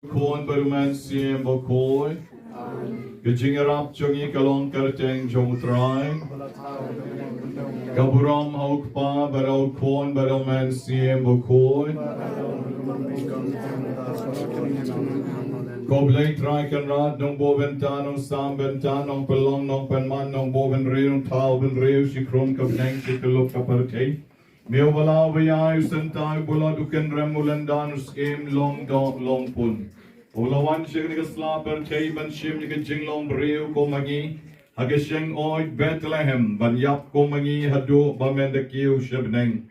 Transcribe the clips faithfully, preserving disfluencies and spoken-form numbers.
Khun bad u Mynsiem Bakhuid. Ka jingïarap jong ngi ka long kyrteng jong u Trai. Ka burom ha u Kpa bad ha u Khun bad ha u Mynsiem Bakhuid. Ko Blei Trai Kynrad, nongbuh bynta, nongsam bynta, nongpynlong, nongpynman, nongbuh bynriew, nongthaw bynriew, shakrum ka bneng, shakyllup ka pyrthei. Me uba la, uba ïai, u syntai, u bulot, u kynrem, u lyndan, u syiem, long doh, long pun. U la wan sha kane ka sla pyrthei ban shim ïa ka jinglong briew kum ma ngi ha ka shyngoid Bethlehem, ban ïap kum ma ngi haduh ba men da kiew sha bneng.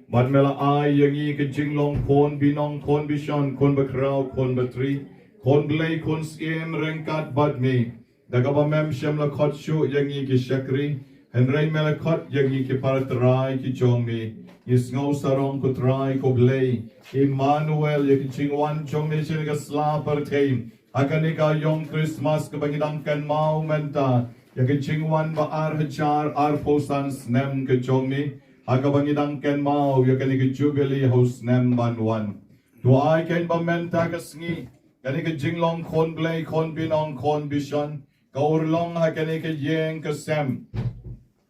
Bad me la ai ïa ngi ka jinglong khun binong, khun bishon, khun bakhraw, khun batri, khun Blei, khun syiem ryngkat bad me. Da kaba mem shym la khot shuh ïa ngi ki shakri, hynrei me la khot ïa ngi ki para trai ki jong me. Ngi sngew sarong, ko Trai, ko Blei Immanuel, ïa ka jingwan jong me sha kane ka sla pyrthei ha kane ka ïong Christmas kaba ngi dang kynmaw mynta ïa ka jingwan ba ar hajar arphew san snem ka jong me, ha kaba ngi dang kynmaw ïa kane ka jubili ha u snem ban wan. To ai kein ba mynta ka sngi kane ka jinglong khun Blei, khun binong, khun bishon, ka urlong ha kane ka ïing ka sem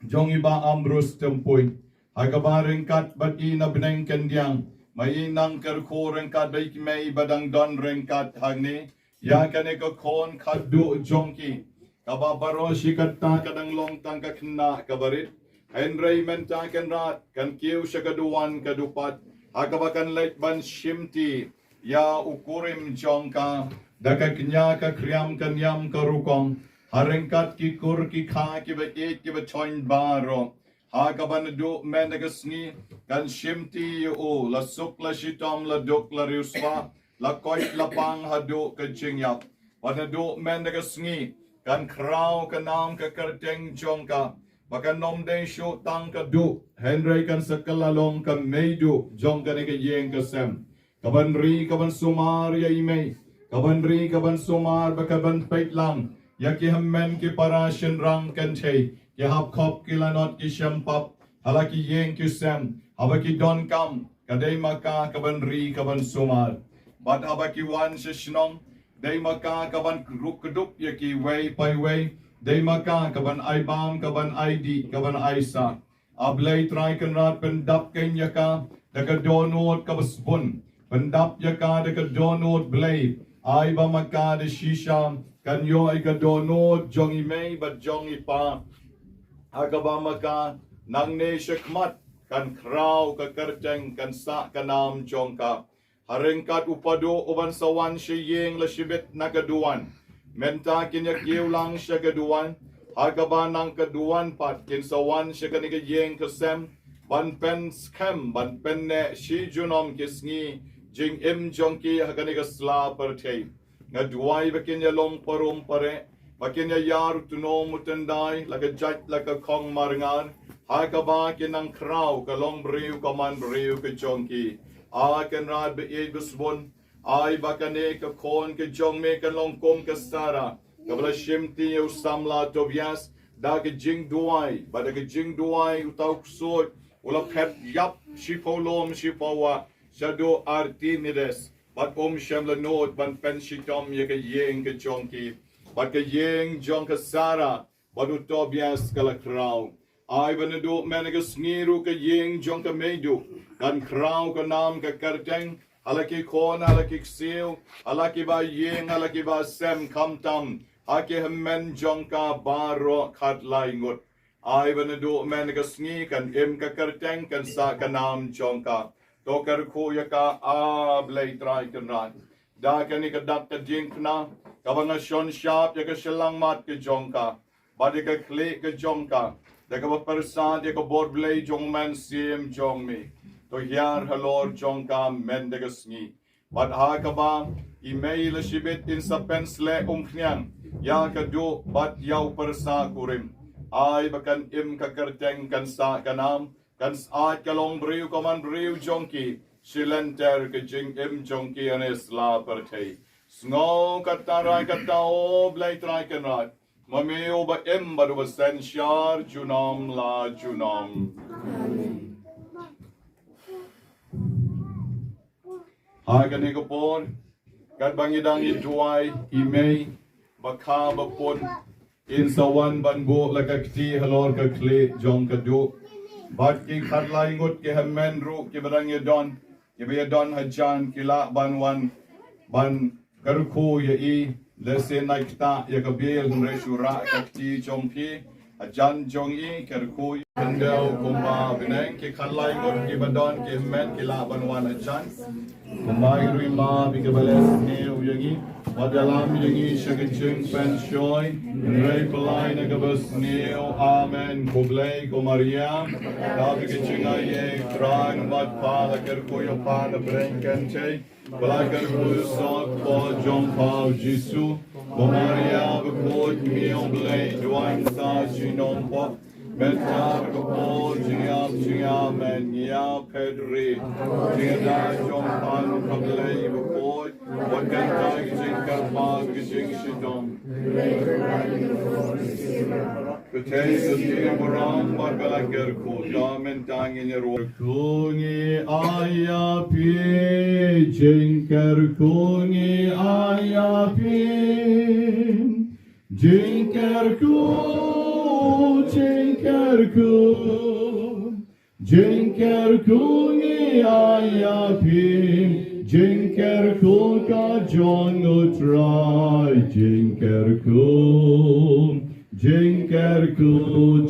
jong i Bah Ambrose Tympuid, ha kaba ryngkat bad i na bneng khyndiat, ma i nang kyrkhu ryngkat bad i kmie ba dang don ryngkat hangne ïa kane ka khun khatduh jong ki, kaba baroh shi katta ka dang long tang ka khynnah kaba rit. Hynrei mynta Kynrad kan kiew sha ka duwan ka dupat, ha kaba kan leit ban shimti ïa u kurim jong ka da ka kñia ka kriam ka niam ka rukong, ha ryngkat ki kur ki kha kiba ïeit kiba thoiñ baroh. Ha kaba naduh mynta ka sngi kan shimti ïa u, la suk la shitom, la duk la riewspah, la koit la pang haduh ka jingïap. Bad naduh mynta ka sngi kan khraw ka nam ka kyrteng jong ka, ba kan ym dei shuh tang ka duh, hynrei kan sa kylla long ka mei duh jong kane ka ïing ka sem, ka ban ri ka ban sumar ïa i mei, ka ban ri ka ban sumar bad ka ban peit lang ïa ki hynmen ki para shynrang kynthei, ki hap khop ki lanot ki shempap ha la ki ïing ki sem, haba ki donkam ka dei ma ka ka ban ri ka ban sumar. Bad haba ki wan sha shnong, dei ma ka ka ban ruk kdup ïa kiwei pa iwei, dei ma ka ka ban ai bam, ka ban ai dih, ka ban ai sah. A Blei Trai Kynrad, pyndap kein ïa ka da ka dohnud kaba sbun. Pyndap ïa ka da ka dohnud Blei, ai ba ma ka da shisha kan ïoh ïa ka dohnud jong i mei bad jong i pa, ha kaba ma ka nangne shakhmat kan khraw ka kyrteng, kan sah ka nam jong ka. Ha ryngkat u paduh u ban sa wan sha ïing la shibit na ka duwan. Mynta kin ïa kiew lang sha ka duwan, ha kaba na ka duwan pat kin sa wan sha kane ka ïing ka sem, ban pynskhem, ban pynneh shi junom ki sngi jingim jong ki ha kane ka sla pyrthei. Nga duwai ba kin ïalum parum pareh, ba kin ïa ïar u tnum u tyndai, la ka jait la ka khong marngar, ha kaba kin nang khraw ka long briew ka man briew ka jong ki. A Kynrad ba ïeit ba sbun, ai ba kane ka khun ka jong me kan long kum ka Sara, kaba la shimti ïa u samla Tobias da ka jingduwai, bad da ka jingduwai uta u ksuid u la phet ïap shiphew lum shiphew wah shaduh Artemides, bad um shym la nud ban pynshitom ïa ka ïing ka jong ki, bad ka ïing jong ka Sara bad u Tobias ka la khraw. Ai ba naduh mynta ka sngi ruh ka ïing jong ka Meiduh kan khraw ka nam ka kyrteng, ha la ki khun, ha la ki ksiew, ha la ki ba ïing, ha la ki ba sem, khamtam ha ki hynmen jong ka baroh khatlai ngut. Ai ba naduh mynta ka sngi kan im ka kyrteng, kan sah ka nam jong ka. To kyrkhu ïa ka, A Blei Trai Kynrad, da kane ka dak ka diengphna kaba nga shon shap ïa ka shyllangmat ka jong ka, bad ïa ka khlieh ka jong ka, da kaba pyrsad ïa ka bor Blei jong u Mynsiem jong me. To hiar halor jong ka mynta ka sngi, bad ha kaba i mei la shibit in sa pynsleh umkhniang ïa ka duh bad ïa u pyrsa kurim, ai ba kan im ka kyrteng, kan sah ka nam, kan sah ka long briew ka man briew jong ki, shi lynter ka jingim jong ki ha ne sla pyrthei. Sngew kata rai kata, O Blei Trai Kynrad, ma me uba im bad uba synshar junom la junom. Ha kane ka por Katba ngi dang ïa duwai, i mei ba kha ba pun, in sa wan ban buh la ka kti halor ka khlieh jong ka duh. Bad ki khatlai ngut ki hynmen ruh kiba dang ïa don, kiba ïa don hajan ki lah ban wan ban kyrkhu ïa i, lehse nai ktah ïa ka bill hynrei shu rah ka kti jong phi hajan jong i, kyrkhu ïa i. Khyndew kumba bneng, ki khatlai ngut kiba don ki hynmen ki lah ban wan hajan. Kumba i ruh i map ïa kiba leh sniew ïa ngi, wat ïalam ïa ngi sha ka jingpynshoi, hynrei pynlait na kaba sniew. Amen. Khublei ko Maria, ka don ka jingaiei, U Trai u don bad pha, la kyrkhu ïa pha na pdeng kynthei, bad la kyrkhu ïa u kpoh jong pha u Jisu. Ko Maria bakhuid, Ïa u Blei, duwai sa ïa ngi ki nongpop, mynta bad ha ka por jingïap jong ngi. Amen. Ïa phet ri, jingïada jong pha ka Blei bakhuid, wat kan dei ka jingkyrpad ka jingshitom. Ka tei ka jingburom bad ka la kyrkhu, da mynta ngin ïa ruh. Kyrkhu ngi ai ïa phi, jingkyrkhu ngi ai ïa phi. Jingkyrkhu, jingkyrkhu, jingkyrkhu ngi ai ïa phi, jingkyrkhu ka jong U Trai, jingkyrkhu, jingkyrkhu,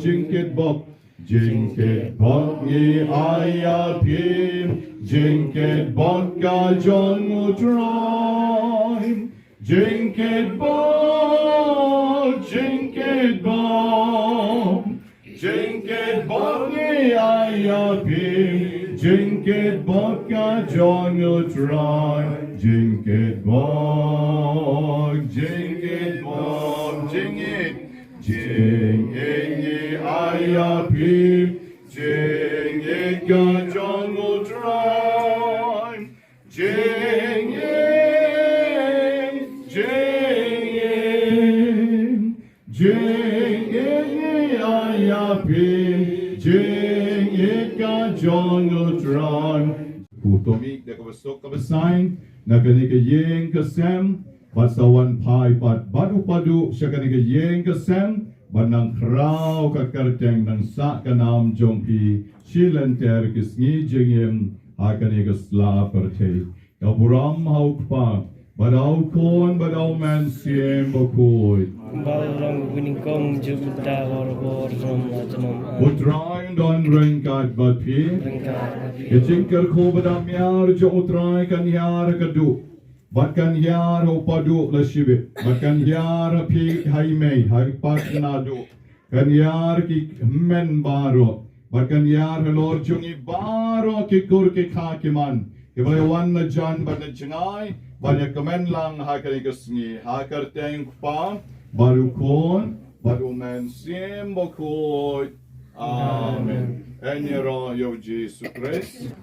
jingkitbok, jingkitbok ngi ai ïa phi, jingkitbok ka jong U Trai. Jingkitbok, jingkitbok, jingkitbok ngi ai ïa phi, jingkitbok ka jong U Trai, jingkitbok, jingkitbok, jingit, jingit ngi ai ïa phi, jingit ka jong U Trai. Jingit, jingit, jingit ngi ai ïa phi, jingit ka jong U Trai. Khublei da kaba suk kaba saiñ na kane ka ïing ka sem, bad sa wan phai pat bad u Paduh sha kane ka ïing ka sem, bad nang khraw ka kyrteng, nang sah ka nam jong phi shi lynter ki sngi jingim ha kane ka sla pyrthei. Ka burom ha u Kpa, bad ha u Khun, bad ha u Mynsiem Bakhuid. Kumba u long ha kaba long, mynta, baroh, junom la junom. Amen. U Trai un don ryngkat bad phi. Ryngkat bad phi. Ka jingkyrkhu ba dang miar jong U Trai kan hiar ha ka duh, bad kan hiar ha u Paduh la shibit, bad kan hiar ha phi, ha i mei, ha i kpa khynnah duh. Kan hiar ha ki hynmen baroh, bad kan hiar halor jong ngi baroh ki kur ki kha ki man, kiba la wan na jan bad na jngai ban ïa kmen lang ha kane ka sngi. Ha ka kyrteng U Kpa, bad U Khun, bad U Mynsiem Bakhuid. Amen. Amen. Yn ïaroh ïa U Jisu Khrist.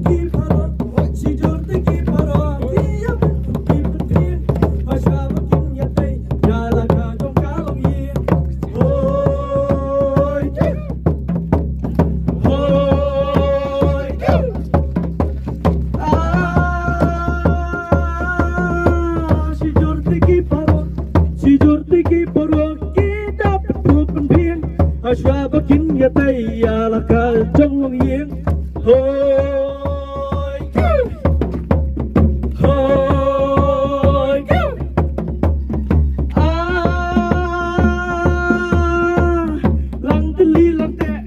Ki parot, shi jur te ki parot, ki ïa pynphieng, hashwa ba kin ïa tei ïa la ka jong ka longïing. Hoi, hoi, ah, shi jur te ki parot, shi jur te ki parot, ki dap pynphieng, hashwa ba kin ïa tei ïa la ka jong longïing. Hoi, hoi, ah, lang tylli lang teh,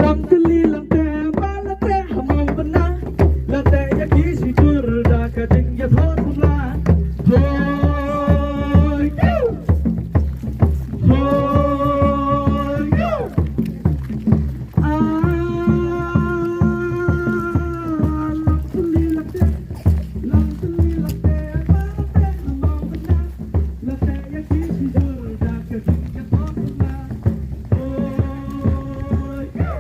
lang tylli lang teh, ba la teh ha maw bynna, la teh ïa ki shi jur da ka jingïathor pula. Hoi, hoi, ah, lang tylli lang teh, lang tylli lang teh, ba la teh ha maw bynna, la teh ïa ki shi jur da ka jingïathor pula. Hoi, hoi.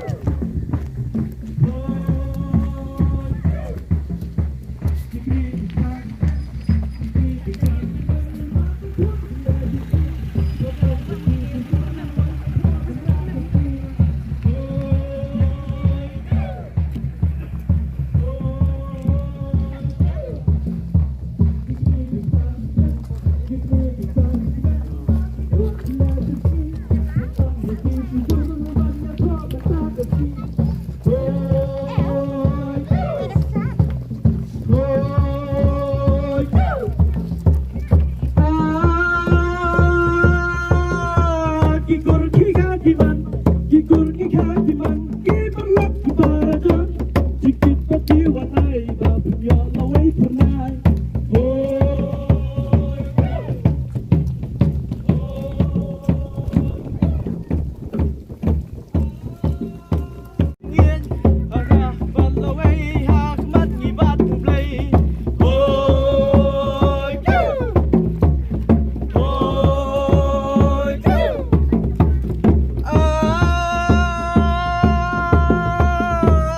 Ki kur ki kha ki man, ki kur ki kha ki man, ki paralok ki para jan, ki kit ba ki wan ai ba pynïoh lawei pynai. Hoi. Ngin arah ban lawei ha khmat ngi bad U Blei. Hoi. Hoi. Ah,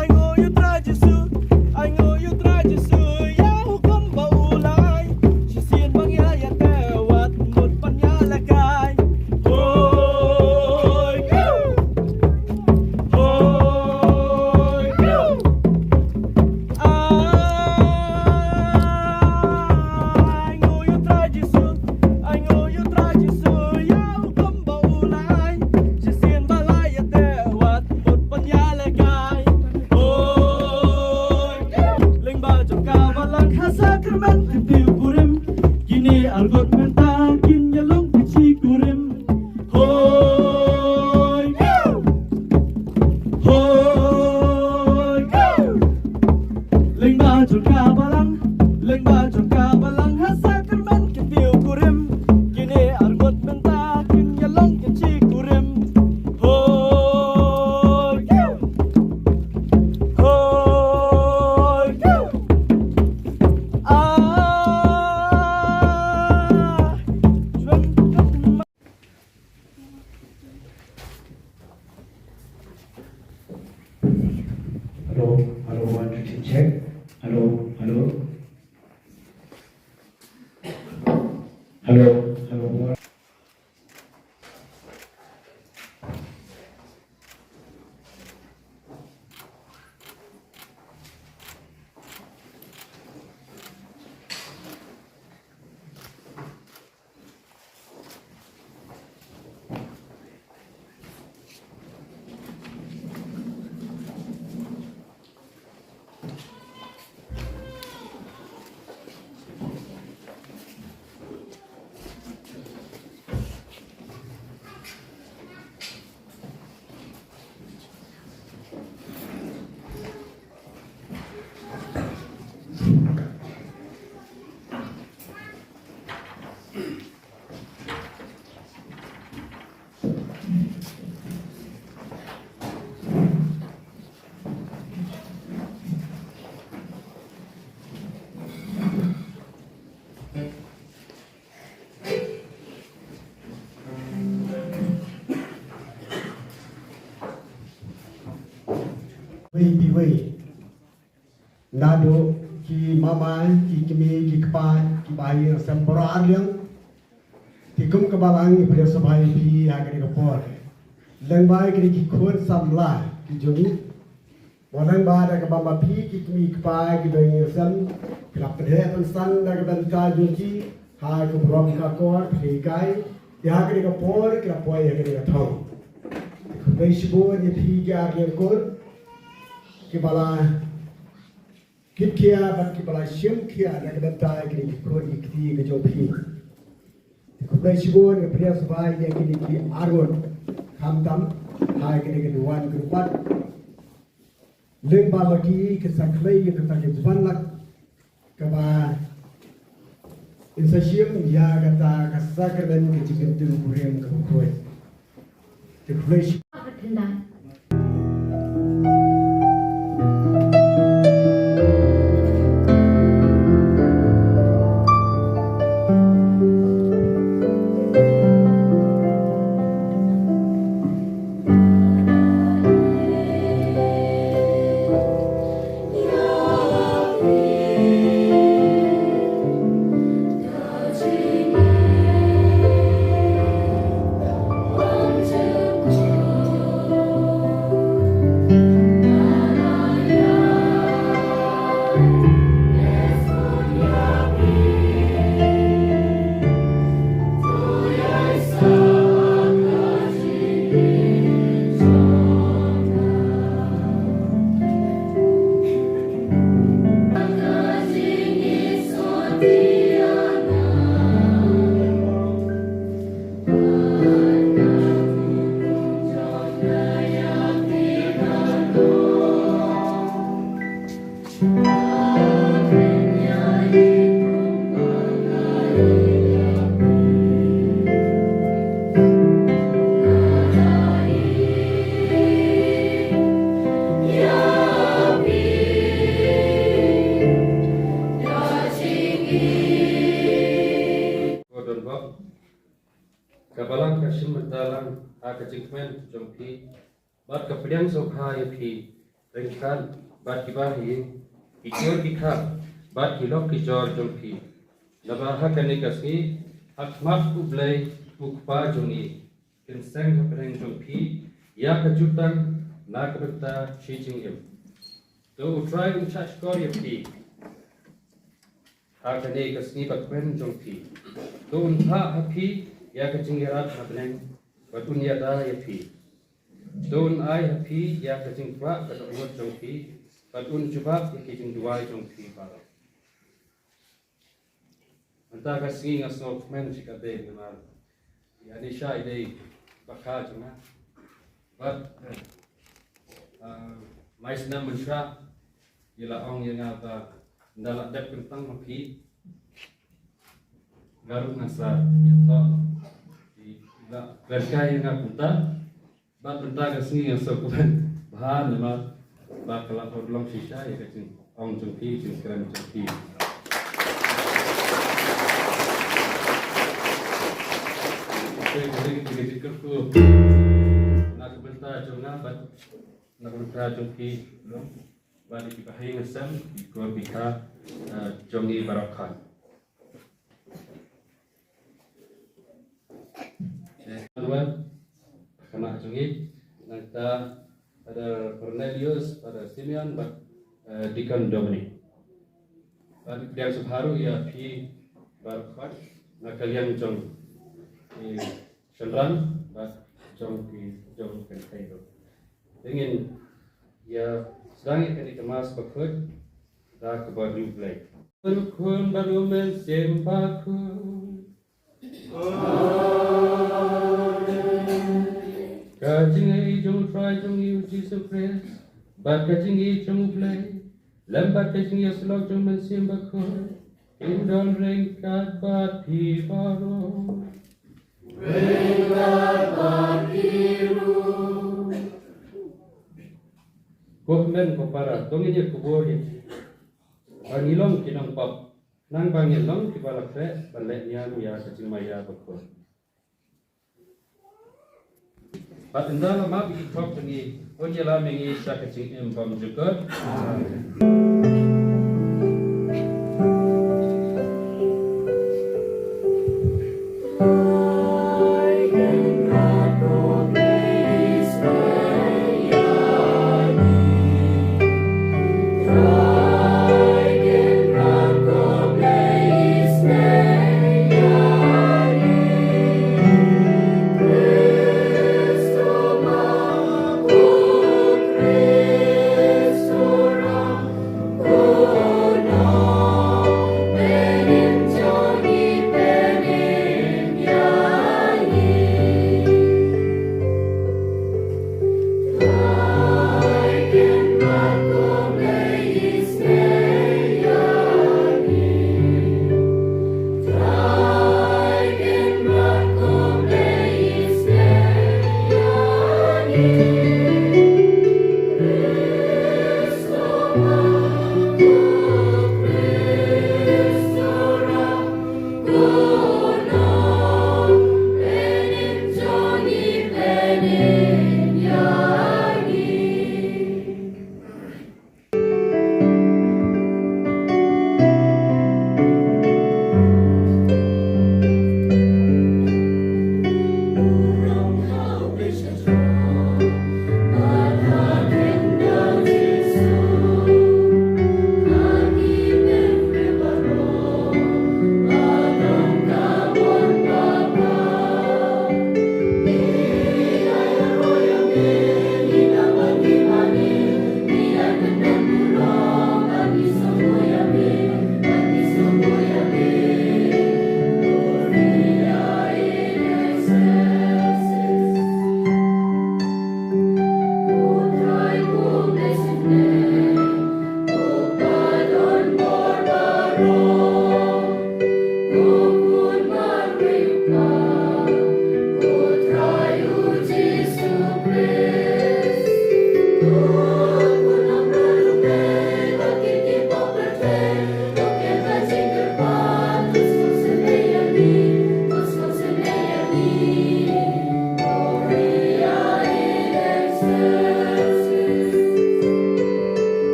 ainguh ïa U Trai Jisu, ainguh ïa U Trai Jisu, ïa hukum ba u la ai. Shisien ba ngi la ïa teh wat mut ban ïalehkai. Hoi. Hoi. Ainguh ïa U Trai Jisu, ainguh ïa U Trai Jisu, ïa hukum ba u la ai. Shisien ba la ïa teh wat mut ban ïalehkai. Hoi. Lyngba jong ka balang ha sakramen kyntiew kurim, kine arngut mynta kin ïa long ki shi kurim. Hoi. Hoi. Lyngba jong ka balang, lyngba jong ka balang ha sakramen kyntiew kurim, kine arngut mynta kin ïa long ki shi kurim. Hoi. Hoi. Ah. Hello, hello, one, two, three, check. Hello, hello. Hello, hello, one. Wei, bi wei. Naduh ki mama, ki kmie, ki kpa, ki bahaïing sem baroh arliang. Te kum ka balang ngi pdiang sngewbha ïa phi ha kane ka por. Lyngba kine ki khun samla ki jong ngi. Wat lyngba da kaba ma phi ki kmie ki kpa ki bahaïing sem, ki la pynheh pynsan da ka bynta jong ki ha ka burom ka akor phi kai. Ïa kane ka por ki la poi ïa kane ka thong. Khublei shibun ïa phi ki arliang khun kiba la kit khia bad kiba la shim khia na ka bynta kine ki khun ki kti ka jong phi. Te khublei shibun, nga pdiang sngewbha ïa kine ki arngut khamtam ha kine ki duwan ki rupat. Lyngba la ki, ki sa khlei ïa kata ka jingwan lak kaba in sa shim ïa kata ka sakramen ka jingkyntiew kurim kaba khuid. Te khublei shibun. Ka balang ka shim bynta lang ha ka jingkmen jong phi. Bad ka pdiang sngewbha ïa phi, ryngkat bad ki bahaïing, ki kmie ki kpa, bad ki lok ki jor jong phi. Naba ha kane ka sngi, ha khmat U Blei U Kpa jong ngi, kin seng hapdeng jong phi ïa ka jutang na ka bynta shi jingim. To U Trai un shah shkor ïa phi ha kane ka sngi bakmen jong phi. To un phah ha phi ïa ka jingïarap ha bneng, bad un ïada ïa phi. To un ai ha phi ïa ka jingkwah ka dohnud jong phi, bad un jubab ïa ki jingduwai jong phi baroh. Mynta ka sngi nga sngewkmen shikatdei namar ïa Anisha i dei bakha jong nga. Bad, ah, mai snem mynshuwa i la ong ïa nga ba ynda la dep kyntang ma phi, nga ruh ngan sa ïathoh. I la kren kai ïa nga kumta. Bad mynta ka sngi nga sngewkmen bha namar ba ka la pynlong shisha ïa ka jingong jong phi, jingkren jong phi. Te ka dei ka jingkyrkhu na ka bynta jong nga bad na ka bynta jong phi, bad ki bahaïing sem, ki kmie ki kpa, eh, jong ngi baroh khan. Eh, Manuel, khynnah jong ngi, nangta Father Cornelius, Father Simeon, bad, eh, Deacon Dominic. Bad pdiang sngewbha ruh ïa phi baroh khan, na ka liang jong, eh, shynrang, bad jong ki, jong ki kynthei ruh. Te ngin ïa sdang ïa kane ka Mass bakhuid da kaba riewblei. Khun bad U Mynsiem Bakhuid. Amen. Ka jingïeit jong U Trai jong ngi U Jisu Khrist, bad ka jingïeit jong U Blei, lem bad ka jingïasyllok jong U Mynsiem Bakhuid, kin don ryngkat bad phi baroh. Ryngkat bad phi ruh. Ko hynmen ko para, to ngin ïa kubur ïa ki ba ngi long ki nongpop, nang ba ngin long kiba la khreh ban leh niam ïa ka jingmaïa bakhuid. Bad ynda la map ïa ki pop jong ngi, un ïalam ïa ngi sha ka jingim bymjukut. Amen.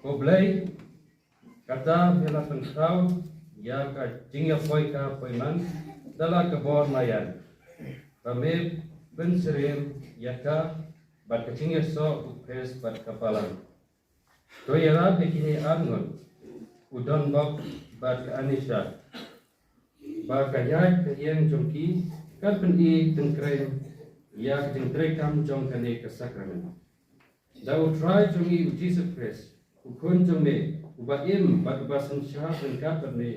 Ko Blei, kata me la pynkhraw ïa ka jingïapoi ka poiman da la ka bor maïan, ba me pynsyriem ïa ka bad ka jingïasoh u Khrist bad ka balang. To ïarap ïa kine arngut, u Donbok bad ka Anisha, ba ka ïaid ka ïeng jong ki kan pyni tyngkrein ïa ka jingtreikam jong kane ka sakramen. Da u Trai jong ngi u Jisu Khrist, u Khun jong me, uba im bad uba synshar ryngkat bad me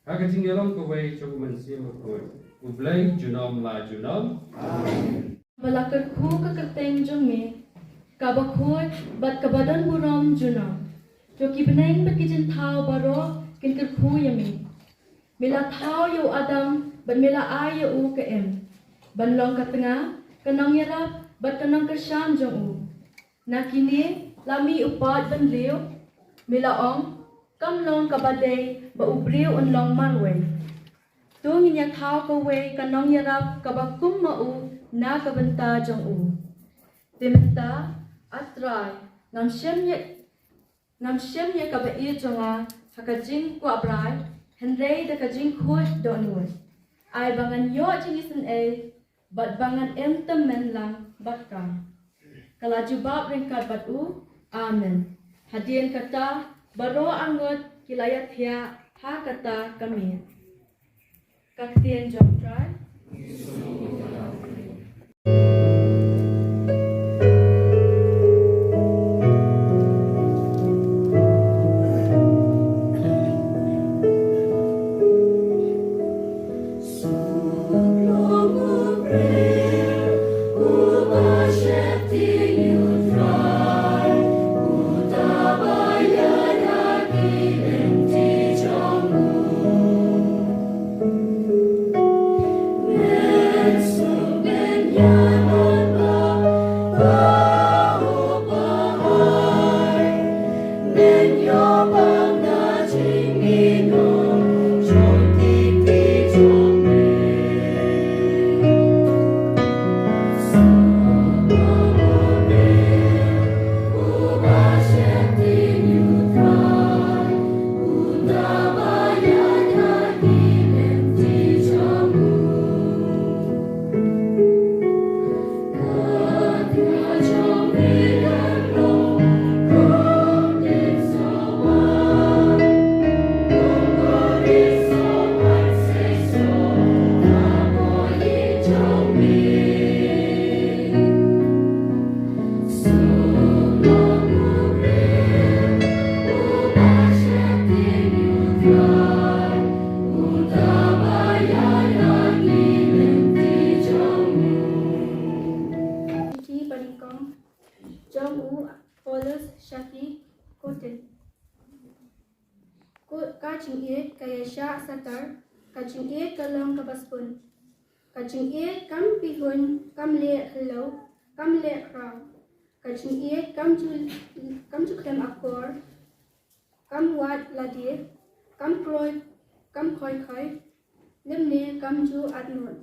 ha ka jingïalong kawei jong u Mynsiem Bakhuid, U Blei junom la junom. Amen. Ba la kyrkhu ka kyrteng jong me, kaba khuid bad kaba don burom junom. To ki bneng bad ki jingthaw baroh kin kyrkhu ïa me. Me la thaw ïa u Adam bad me la ai ïa u ka Im ban long ka tnga, ka nongïarap bad ka nongkyrshan jong u. Na kine la mih u paid bynriew, me la ong, kam long kaba dei ba u briew un long marwei. To ngin ïa thaw kawei ka nongïarap kaba kum ma u na ka bynta jong u. Te mynta, A Trai, ngam shem ïa, ngam shem ïa kaba ïeit jong nga ha ka jingkwah brai, hynrei da ka jingkhuid dohnud. Ai ba ngan ïoh jingisynei bad ba ngan im tymmen lang bad ka. Ka la jubab ryngkat bad u, Amen. Hadien kata, baroh arngut ki la ïathiah ha kata ka miet. Ka ktien jong U Trai. Ki banyngkong jong u Paulus sha ki Korinth. Ko, ka jingïeit ka ïaishah satar, ka jingïeit ka long kaba sbun. Ka jingïeit kam pihuiñ, kam leh khyllew, kam leh khraw. Ka jingïeit kam ju, kam ju khlem akor, kam wad lade, kam kloi, kam khoi khoi, lymne kam ju atnud.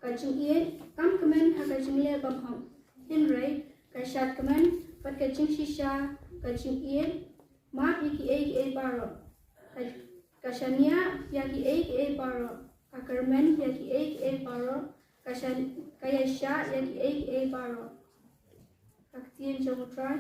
Ka jingïeit kam kmen ha ka jingleh bymhok, hynrei ka shad kmen bad ka jingshisha. Ka jingïeit map ïa kiei kiei baroh. Ka, ka shaniah ïa kiei kiei baroh. Ka kyrmen ïa kiei kiei baroh. Ka shan, ka ïaishah ïa kiei kiei baroh. Ka ktien jong U Trai.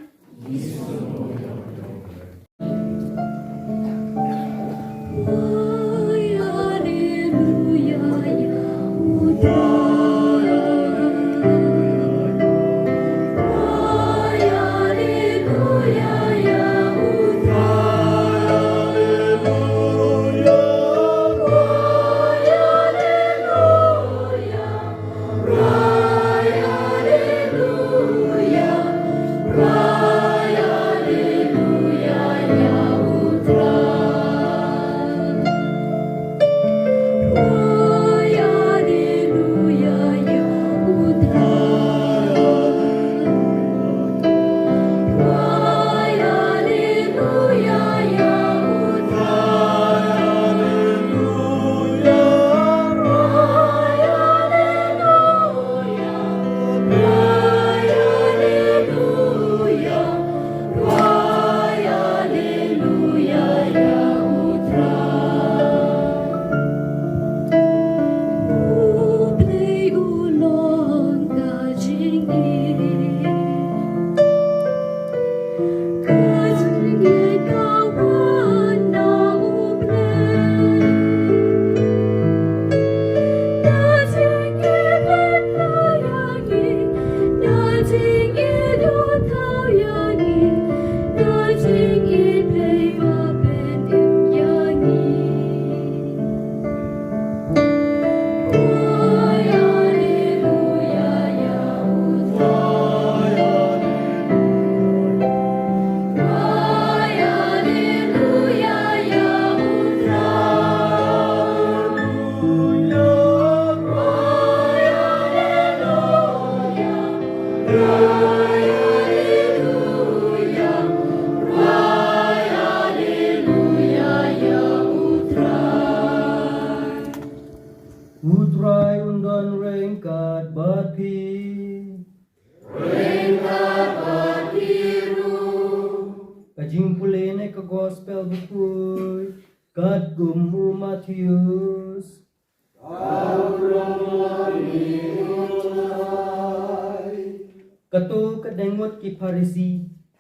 Ryngkat bad phi. Ryngkat bad phi ruh. Ka jingpule na ka gospel bakhuid katkum u Mathaios. Kato ka dang ngut ki Pharisi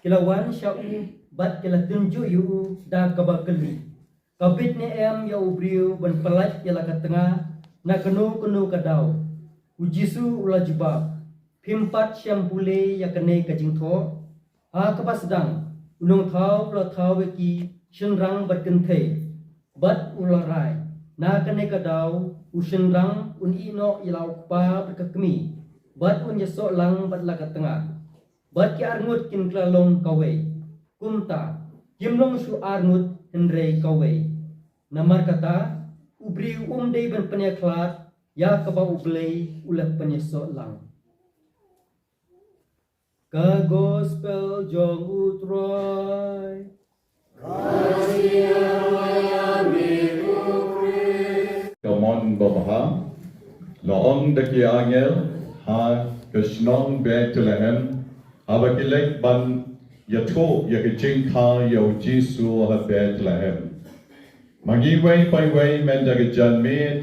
ki la wan sha u bad ki la tynjuh ïa u da kaba kylli, ka bit ne em ïa u briew ban pyllait ïa la ka tnga na kano kano ka daw? U Jisu u la jubab, phim pat shym pule ïa kane ka jingthoh? Ha kaba sdang, u nongthaw u la thaw ïa ki shynrang bad kynthei, bad u la rai, na kane ka daw u shynrang un ïeh noh ïa la u kpa bad ka kmie, bad un ïasoh lang bad la ka tnga. Bad ki arngut kin kylla long kawei. Kumta, kim long shuh arngut hynrei kawei. Namar kata, u briew um dei ban pynïakhlad ïa kaba U Blei u la pynïasoh lang. Ka gospel jong U Trai. Ka mon babha, la ong da ki angel ha ka shnong Bethlehem, haba ki leit ban ïathuh ïa ka jingkha ïa U Jisu ha Bethlehem. Ma ngi wei pa wei mynta ka janmiet,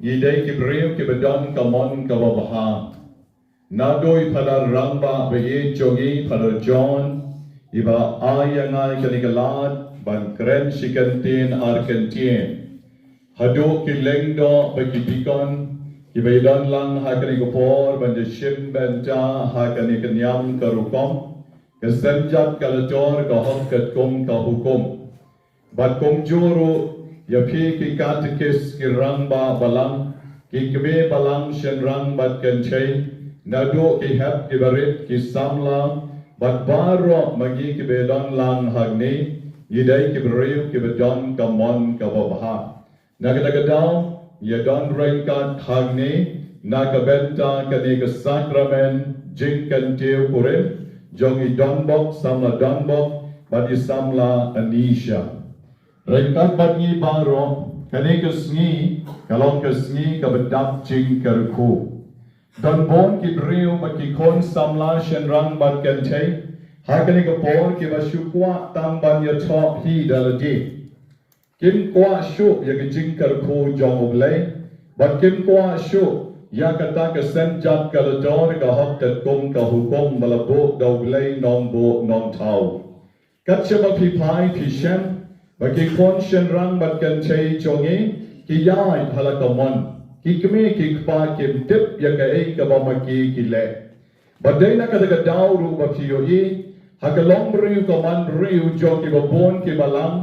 ngi dei ki briew kiba don ka mon kaba bha. Naduh i Phadar Rangbah ba ïeit jong ngi, Phadar John, iba ai ïa nga ïa kane ka lad ban kren shi kyntien ar kyntien, haduh ki lyngdoh bad ki dikon kiba ïadon lang ha kane ka por ban da shim bynta ha kane ka niam ka rukom, ka synjat ka lator, ka hok katkum ka hukum. Bad kumjuh ruh ïa phi ki katekis, ki rangbah balang, ki kmie balang, shynrang bad kynthei, naduh ki hep, ki barit, ki samla, bad baroh ma ngi kiba don lang hangne, ngi dei ki briew kiba don ka mon kaba bha. Na kata ka daw, ïa don ryngkat hangne na ka bynta kane ka sakramen jingkyntiew kurim jong i Donbok, samla Donbok bad i samla Anisha. Ryngkat bad ngi baroh, kane ka sngi ka long ka sngi kaba dap jingkyrkhu. Don bun ki briew bad ki khun samla shynrang bad kynthei ha kane ka por kiba shu kwah tang ban ïathoh hi da lade. Kim kwah shuh ïa ka jingkyrkhu jong U Blei, bad kim kwah shuh ïa kata ka synjat ka lator, ka hok katkum ka hukum ba la buh da U Blei Nongbuh Nongthaw. Kat shaba phi phai phi shem ba ki khun shynrang bad kynthei jong ngi ki ïaid ha la ka mon, ki kmie ki kpa kim tip ïa kaei kaba ma ki ki leh. Ba dei na kata ka daw ruh ba phi ïohi, ha ka longbriew ka manbriew jong kiba bun kiba lang,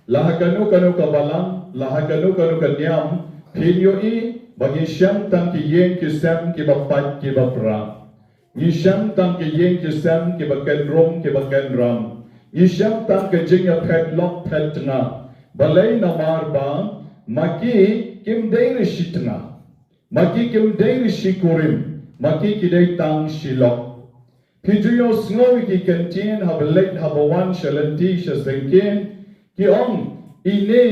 la ha kano kano ka balang, la ha kano kano ka niam, phin ïohi ba ngi shem tang ki ïing ki sem kiba pait kiba pra. Ngi shem tang ki ïing ki sem kiba kynrum kiba kynram. Ngi shem tang ka jingïaphet lok phet tnga. Balei? Namar ba ma ki kim dei re shi tnga. Ma ki kim dei re shi kurim, ma ki ki dei tang shi lok. Phi ju ïohsngew ïa ki kyntien haba leit haba wan sha lynti sha syngkien, ki ong, "Ine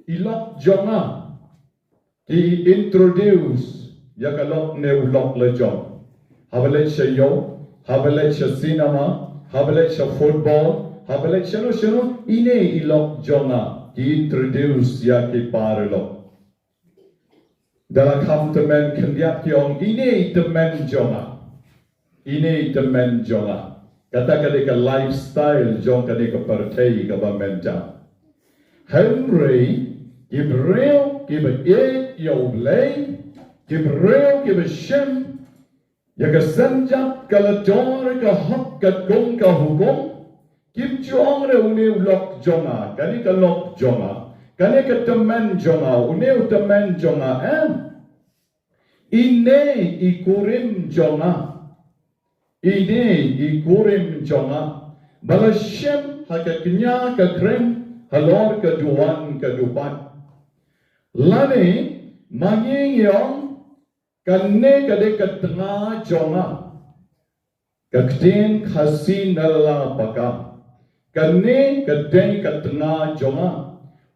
i lok jong nga." Ki introduce ïa ka lok ne u lok la jong. Haba leit sha ïew, haba leit sha cinema, haba leit sha football, haba leit shano shano, "Ine i lok jong nga." Ki introduce ïa ki paralok. Da la kham tymmen khyndiat ki ong, "Ine i tymmen jong nga. Ine i tymmen jong nga." Kata ka dei ka lifestyle jong kane ka pyrthei kaba mynta. Hynrei ki briew kiba ïeit ïa U Blei, ki briew kiba shem ïa ka synjat ka lator, ka hok katkum ka hukum, kim ju ong re, "Une u lok jong nga, kane ka lok jong nga, kane ka tymmen jong nga, une u tymmen jong nga." Em. "Ine i kurim jong nga. Ine i kurim jong nga." Ba la shem ha ka kñia ka kren halor ka duwan ka dupat. Lane ma ngi ngi ong, "Kane ka dei ka tnga jong nga." Ka ktien Khasi na la paka, "Kane ka dei ka tnga jong nga.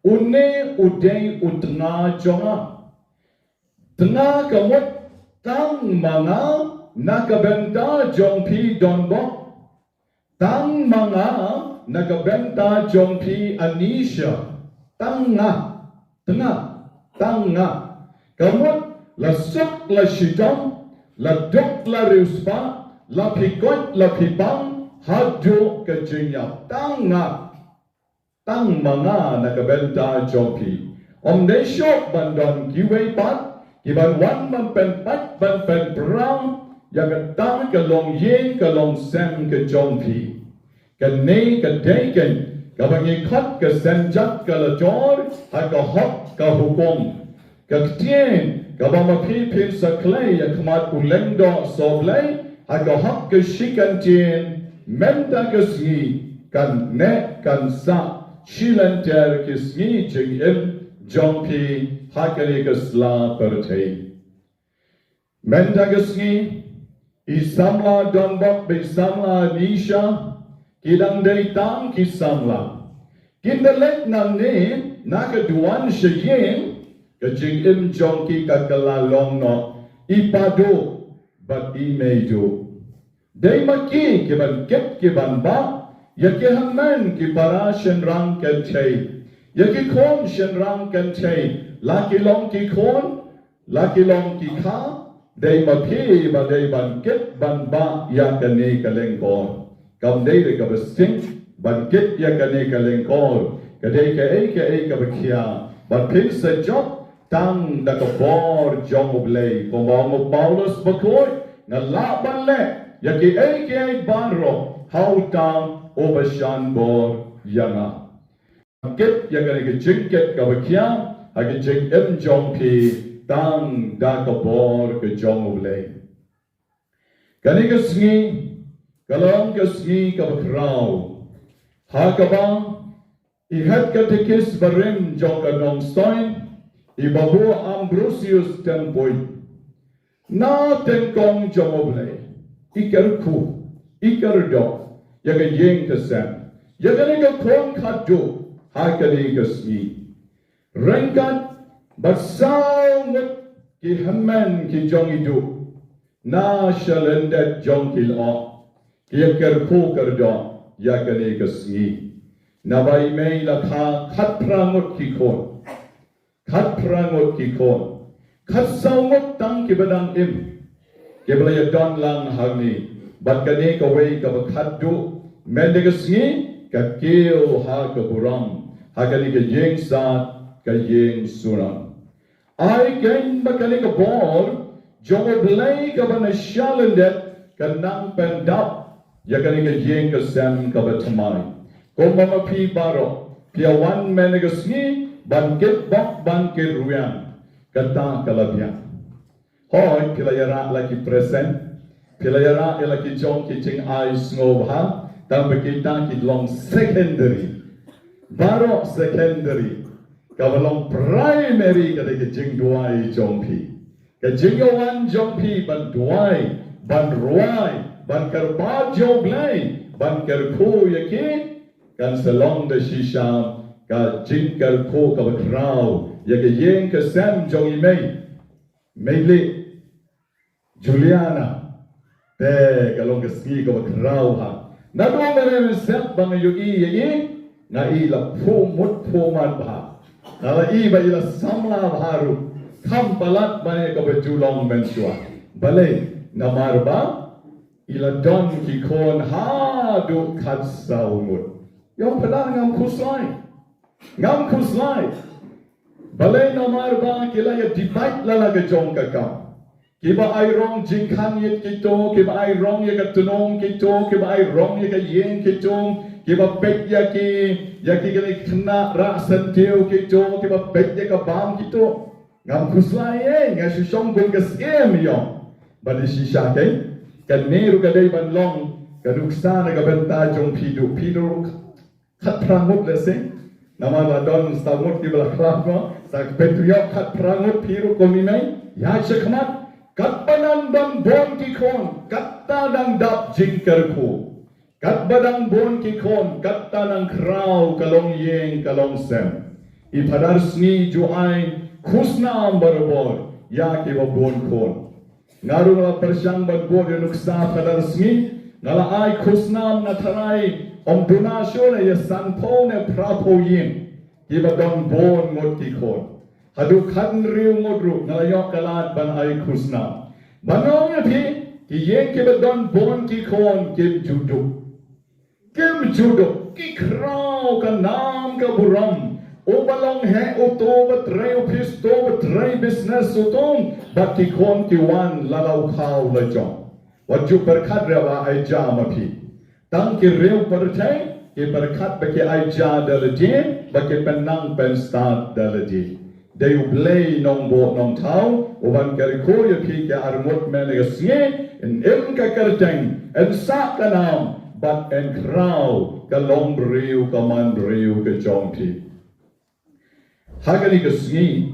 Une u dei u tnga jong nga." Tnga ka mut, tang ma nga na ka bynta jong phi Donbok. Tang ma nga na ka bynta jong phi Anisha. Tang nga, tnga, tang nga. Ka mut, la suk la shitom, la duk la riewspah, la phi koit la phi pang, haduh ka jingïap. Tang nga, tang ma nga na ka bynta jong phi. Ym dei shuh ban don kiwei pat kiban wan ban pynpait ban pynpra ïa kata ka longïing ka longsem ka jong phi. Kane ka dei keiñ kaba ngi khot ka synjat ka la jor ha ka hok ka hukum. Ka ktien kaba ma phi phin sa khlei ïa khmat u lyngdoh sohblei ha ka hok ka shi kyntien, mynta ka sngi kan neh kan sah shilynter ki sngi jingim jong phi ha kane ka sla pyrthei. Mynta ka sngi, i samla Donbok bad i samla Anisha, ki dang dei tang ki samla. Kin da leit nangne na ka duwan sha ïing, ka jingim jong ki ka kylla long noh, i pa duh bad i mei duh. Dei ma ki kiban kit kiban bah ïa ki hynmen ki para shynrang kynthei, ïa ki khun shynrang kynthei, la ki long ki khun, la ki long ki kha. Dei ma phi ba dei ban kit ban bah ïa kane ka lyngkor. Kam dei re kaba sting ban kit ïa kane ka lyngkor. Ka dei kaei kaei kaba khia, ban phin sa jop tang da ka bor jong U Blei. Kumba ong u Paulus bakhuid, nga lah ban leh ïa kiei kiei baroh ha uta uba shan bor ïa nga. Kit ïa kane ka jingkit kaba khia ha ka jingim jong phi tang da ka bor ka jong U Blei. Kane ka sngi ka long ka sngi kaba khraw ha kaba i Head Katekist barim jong ka Nongstoiñ, i Babu Ambrosius Tyngpuid, na tyngkong jong U Blei, i kyrkhu, i kyrdoh ïa ka ïing ka sem, ïa kane ka khun khatduh ha kane ka sngi. Ryngkat bad saw ngut ki hynmen ki jong i duh na shalyndet jong ki lyoh, ki ïa kyrkhu kyrdoh ïa kane ka sngi. Naba i mei la kha khatphra ngut ki khun. Khatphra ngut ki khun. Khatsaw ngut tang kiba dang im, kiba la ïadon lang hangne. Bad kane kawei kaba khatduh, mynta ka sngi ka kiew ha ka burom ha kane ka ïing sad, ka ïing surok. Ai keiñ ba kane ka bor jong U Blei kaba na shalyndet kan nang pyndap ïa kane ka ïing ka sem kaba thymmai. Kumba ma phi baroh phi ïa wan mynta ka sngi ban kitbok ban kitrwiang, kata ka la biang. Hooid, phi la ïarah la ki present, phi la ïarah ïa la ki jong ki jingai sngewbha, tang ba kita ki long secondary. Baroh secondary. Kaba long primary ka dei ka jingduwai jong phi. Ka jingïawan jong phi ban duwai, ban rwai, ban kyrpad ïa U Blei, ban kyrkhu ïa ki, kan sa long da shisha ka jingkyrkhu kaba khraw ïa ka ïing ka sem jong i mei. Meilieh Juliana, te ka long ka sngi kaba khraw ha. Naduh mynne mynshuwa ba nga ïohi ïa i, nga i la phuh mut phuh man bha. Nga la i ba i la samla bha ruh. Kham palat ban ïa kaba ju long mynshuwa. Balei? Namar ba i la don ki khun haduh khatsaw ngut. Ïa u phadar ngam khuslai. Ngam khuslai. Balei? Namar ba ki la ïa divide la la ka jong ka kam. Kiba ai rong jingkhang ïit kito, kiba ai rong ïa ka tnum kito, kiba ai rong ïa ka ïing kito, kiba peit ïa ki, ïa ki kane khynnah rah syntiew kito, kiba peit ïa ka bam kito. Ngam khuslai ei, nga shu shong kum ka syiem ïoh. Ba dei shisha keiñ, kane ruh ka dei ban long ka nuksa na ka bynta jong phi duh, phi duh ruh. Khatphra ngut lehse. Namar la don saw ngut kiba la khlad mo. Sa pyntyngkhuh khatphra ngut phi ruh kum i mei. Ïa shakhmat. Katba nang dang bun ki khun, katta nang dap jingkyrkhu. Katba dang bun ki khun, katta nang khraw ka longïing ka longsem. I phadar sngi ju ai khusnam barabor. ïa kiba bun khun. Nga ruh nga la pyrshang ban bud ïa u nuksa phadar sngi, nga la ai khusnam, nga tharai ym duna shuh ne ïa sanphew ne phraphew ïing kiba don bun ngut ki khun. Haduh khathynriew ngut ruh nga la ïoh ka lad ban ai khusnam. Ban ong ïa phi, ki ïing kiba don bun ki khun kim ju duk. Kim ju duk, ki khraw ka nam ka burom. Uba long heh uto, uba trei ophis uto, uba trei business uto, bad ki khun ki wan la la u khaw la jong. Wat ju pyrkhat re ba ai ja ma phi. Tang ki riew pyrthei ki pyrkhat ba ki ai ja da lade, ba ki pynnang pynstad da lade. Dei U Blei nongbuh nongthaw uban kyrkhu ïa phi ki arngut mynne ka sngi, yn im ka kyrteng, yn sah ka nam, bad yn khraw ka longbriew ka manbriew ka jong phi. Ha kane ka sngi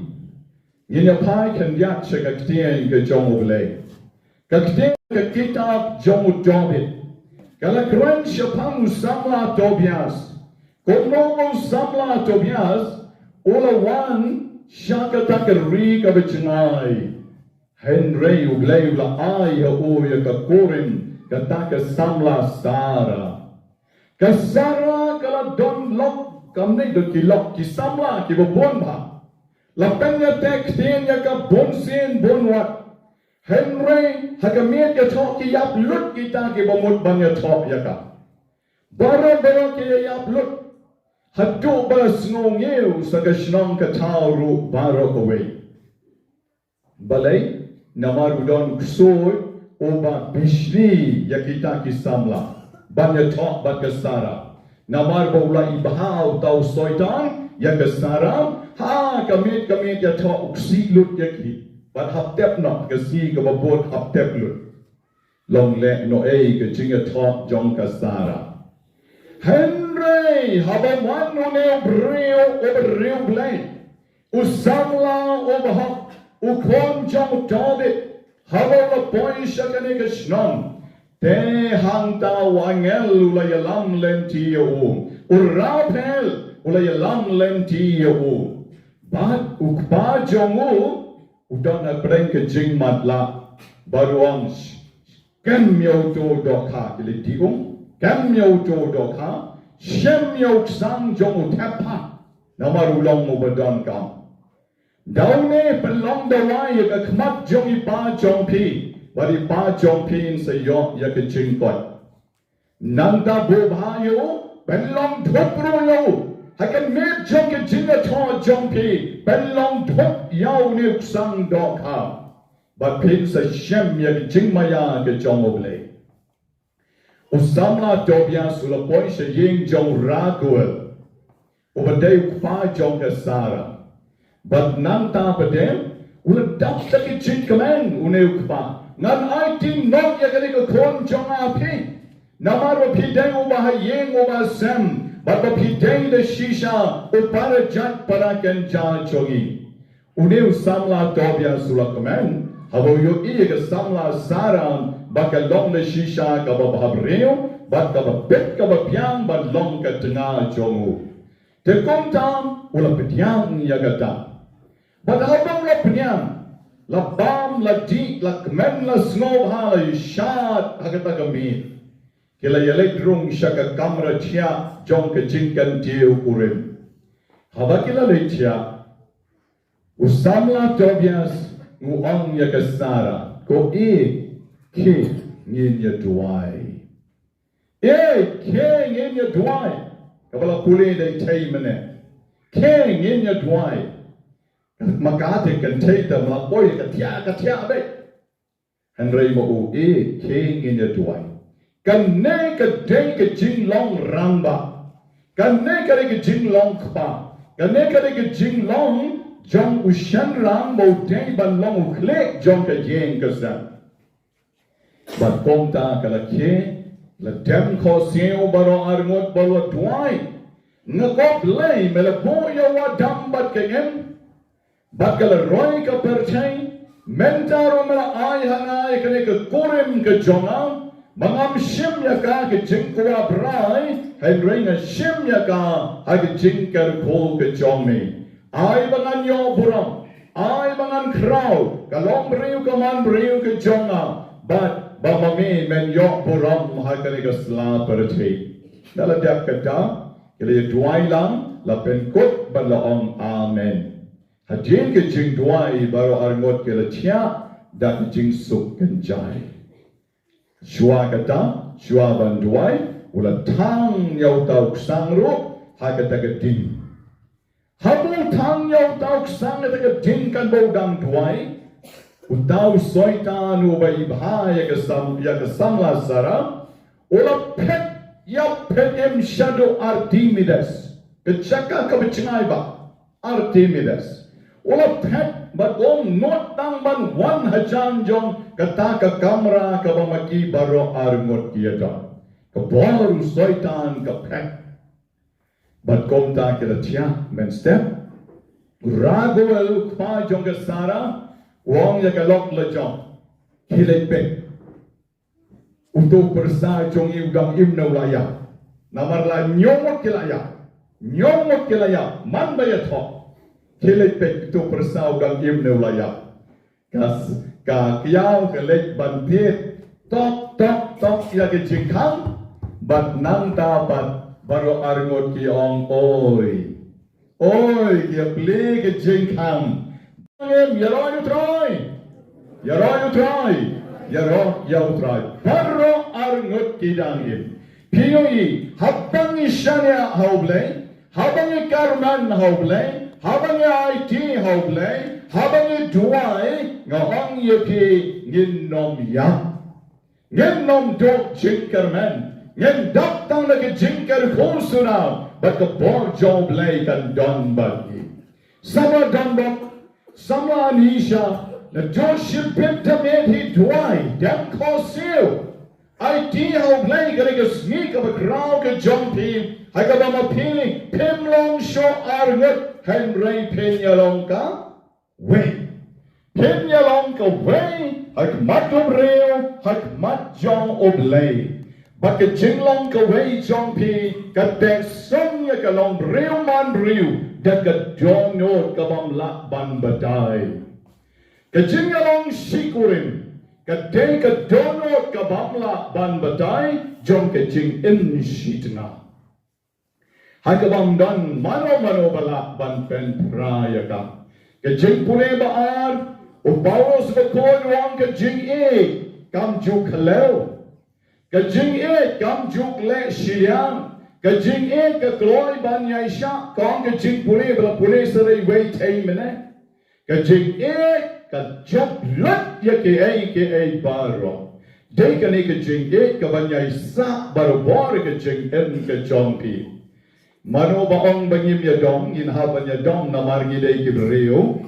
ngin ïa phai khyndiat sha ka ktien ka jong U Blei. Ka ktien, ka kitab jong u Tobit, ka la kren shaphang u samla Tobias. Kumno u samla Tobias u la wan sha kata ka ri kaba jngai, hynrei U Blei u la ai ha u ïa ka kurim kata ka samla Sara. Ka Sara ka la don lok, kam dei don ki lok, ki samla kiba bun bha. La pynïateh ktien ïa ka bun sien bun wat. Hynrei ha ka miet ïathoh ki ïap lut kita kiba mut ban ïathoh ïa ka. Baroh baroh ki ïa ïap lut. Haduh ba la sngewngiew sa ka shnong ka thaw ruh baroh kawei. Balei? Namar u don ksuid uba bishni ïa kita ki samla ban ïathoh bad ka Sara. Namar ba u la ibha uta u Soitan ïa ka Sara, ha ka miet ka miet ïathoh u ksih lut ïa ki. Bad hap tep noh, ka sngi kaba bud hap tep lut. Long lehnohei ka jingïathoh jong ka Sara. Hynrei haba wan une u briew uba riewblei, u samla uba hok, u khun jong u Tobit, haba u la poi sha kane ka shnong, te hangta u angel u la ïalam lynti ïa u, u Raphael u la ïalam lynti ïa u. Bad u kpa jong u u don hapdeng ka jingmatlah, bad u ong, kem ïa uto u dohkha, ki leit dih um, kem ïa uto u dohkha, shem ïa u ksang jong u thep ha, namar u long uba donkam. Da une pynlong dawai ïa ka khmat jong i pa jong phi, bad i pa jong phi yn sa ïoh ïa ka jingkoit. Nangta buh bha ïa u, pynlong dhup ruh ïa u. Ha ka miet jong ka jingïathoh jong phi, pynlong dhup ïa une u ksang dohkha. Bad phin sa shem ïa ka jingmaïa ka jong U Blei. U samla Tobias u la poi sha ïing jong u Raguel, uba dei u kpa jong ka Sara. Bad nangta pat de u la dap da ka jingkmen une u kpa, ngan aiti noh ïa kane ka khun jong nga ha phi. Namar ba phi dei uba ha ïing uba sem, bad ba phi dei da shisha u para jait para kynja jong ngi. Une u samla Tobias u la kmen haba u ïohi ïa ka samla Sara ba ka long da shisha kaba bhabriew bad kaba bit kaba biang ban long ka tnga jong u. Te kumta u la pdiang ïa kata. Bad haba u la pdiang, la bam, la dih, la kmen, la sngewbha, la ïashad ha kata ka miet. Ki la ïaleit rung sha ka kamra thiah jong ka jingkyntiew kurim. Haba ki la leit thiah, u samla Tobias u ong ïa ka Sara, ko, e, khie ngin ïa duwai. E, khie ngin ïa duwai. Kaba la pule da i thei mynne. Khie ngin ïa duwai. Ma ka te kynthei te ma la poi ka thiah ka thiah beit. Hynrei ma u, e, khie ngin ïa duwai. Kane ka dei ka jinglong rangbah. Kane ka dei ka jinglong kpa. Kane ka dei ka jinglong jong u shynrang ba u dei ban long u khlieh jong ka ïing ka sem. Bad kumta ka la khie, la dem khohsiew baroh arngut bad la duwai. Nga ko Blei, me la buh ïa u Adam bad ka Im. Bad ka la roi ka pyrthei, mynta ruh me la ai ha nga ïa kane ka kurim ka jong nga, ba ngam shim ïa ka ha ka jingkwah brai, hynrei nga shim ïa ka ha ka jingkyrkhu ka jong me. Ai ba ngan ïoh burom, ai ba ngan khraw, ka long briew ka man briew ka jong nga, bad ba ma me men ïoh burom ha kane ka sla pyrthei. Nalor da kata, ki la ïa duwai lang, la pynkut bad la ong amen. Hadien ka jingduwai baroh arngut ki la thiah da ka jingsuk kynjai. Shuwa kata, shuwa ban duwai, u la thang ïa uta u ksang ruh ha kata ka ding. Haba u thang ïa uta u ksang ha kata ka ding, kan ba u dang duwai, uta u soitan uba ibha ïa ka sam, ïa ka samla Sara, u la phet ïa phet im shaduh Artemides, ka jaka kaba jngai bha, Artemides. U la phet bad um nud tang ban wan hajan jong kata ka kamra kaba ma ki baroh arngut ki ïa don. Ka bor u soitan ka phet. Bad kumta ki la thiah mynstep. Raguel u kpa jong ka Sara u ong ïa ka lok la jong, khie leit peit. Uto u pyrsa jong ngi u dang im ne u la ïap. Namar la hynñiew ngut ki la ïap. Hynñiew ngut ki la ïap. Man ba ïathoh. Khie leit peit uto u pyrsa u dang im ne u la ïap. Ka s-, ka kiaw ka leit ban thied. Tok, tok, tok ïa ka jingkhang. Bad nangta pat baroh arngut ki ong oi. Oi, ki ïa plie ka jingkhang. Ïaroh ïa u Trai. Ïaroh ïa u Trai. Ïaroh ïa u Trai. Baroh arngut ki dang im. Phi ïohi, haba ngi shaniah ha u Blei, haba ngi kyrmen ha u Blei, haba ngi aiti ha u Blei, haba ngi duwai, nga ong ïa phi ngin ym ïap. Ngin ym duh jingkyrmen. Ngin dap tang da ka jingkyrkhu suda bad ka bor jong u Blei kan don bad ngi. Samla Donbok, samla Anisha, naduh shibit da miet hi duwai, dem khohsiew. Aiti ha u Blei kane ka sngi kaba khraw ka jong phi, ha kaba ma phi phim long shuh arngut, hynrei phin ïa long ka wei. Phin ïa long kawei ha khmat u briew, ha khmat jong u Blei. Bad ka jinglong kawei jong phi ka teh song ïa ka long briew man briew da ka dohnud ka bym lah ban batai. Ka jingïalong shikurim ka dei ka dohnud ka bym lah ban batai jong ka jingim shitnga. Ha kaba ym don mano mano ba lah ban pynphra ïa ka. Ka jingpule ba ar, u Paulus ba khun u ong ka jingïeit kam ju khlem. Ka jingïeit kam ju khlem shiliang. Ka jingïeit ka kloi ban ïaishah, ka ong ka jingpule ba la pule sa da iwei thei mynne. Ka jingïeit ka jop lut ïa kiei kiei baroh. Dei kane ka jingïeit ka ban ïaishah barabor ka jingim ka jong phi. Mano ba ong ba ngim ïadom, ngin hap ban ïadom namar ngi dei ki briew.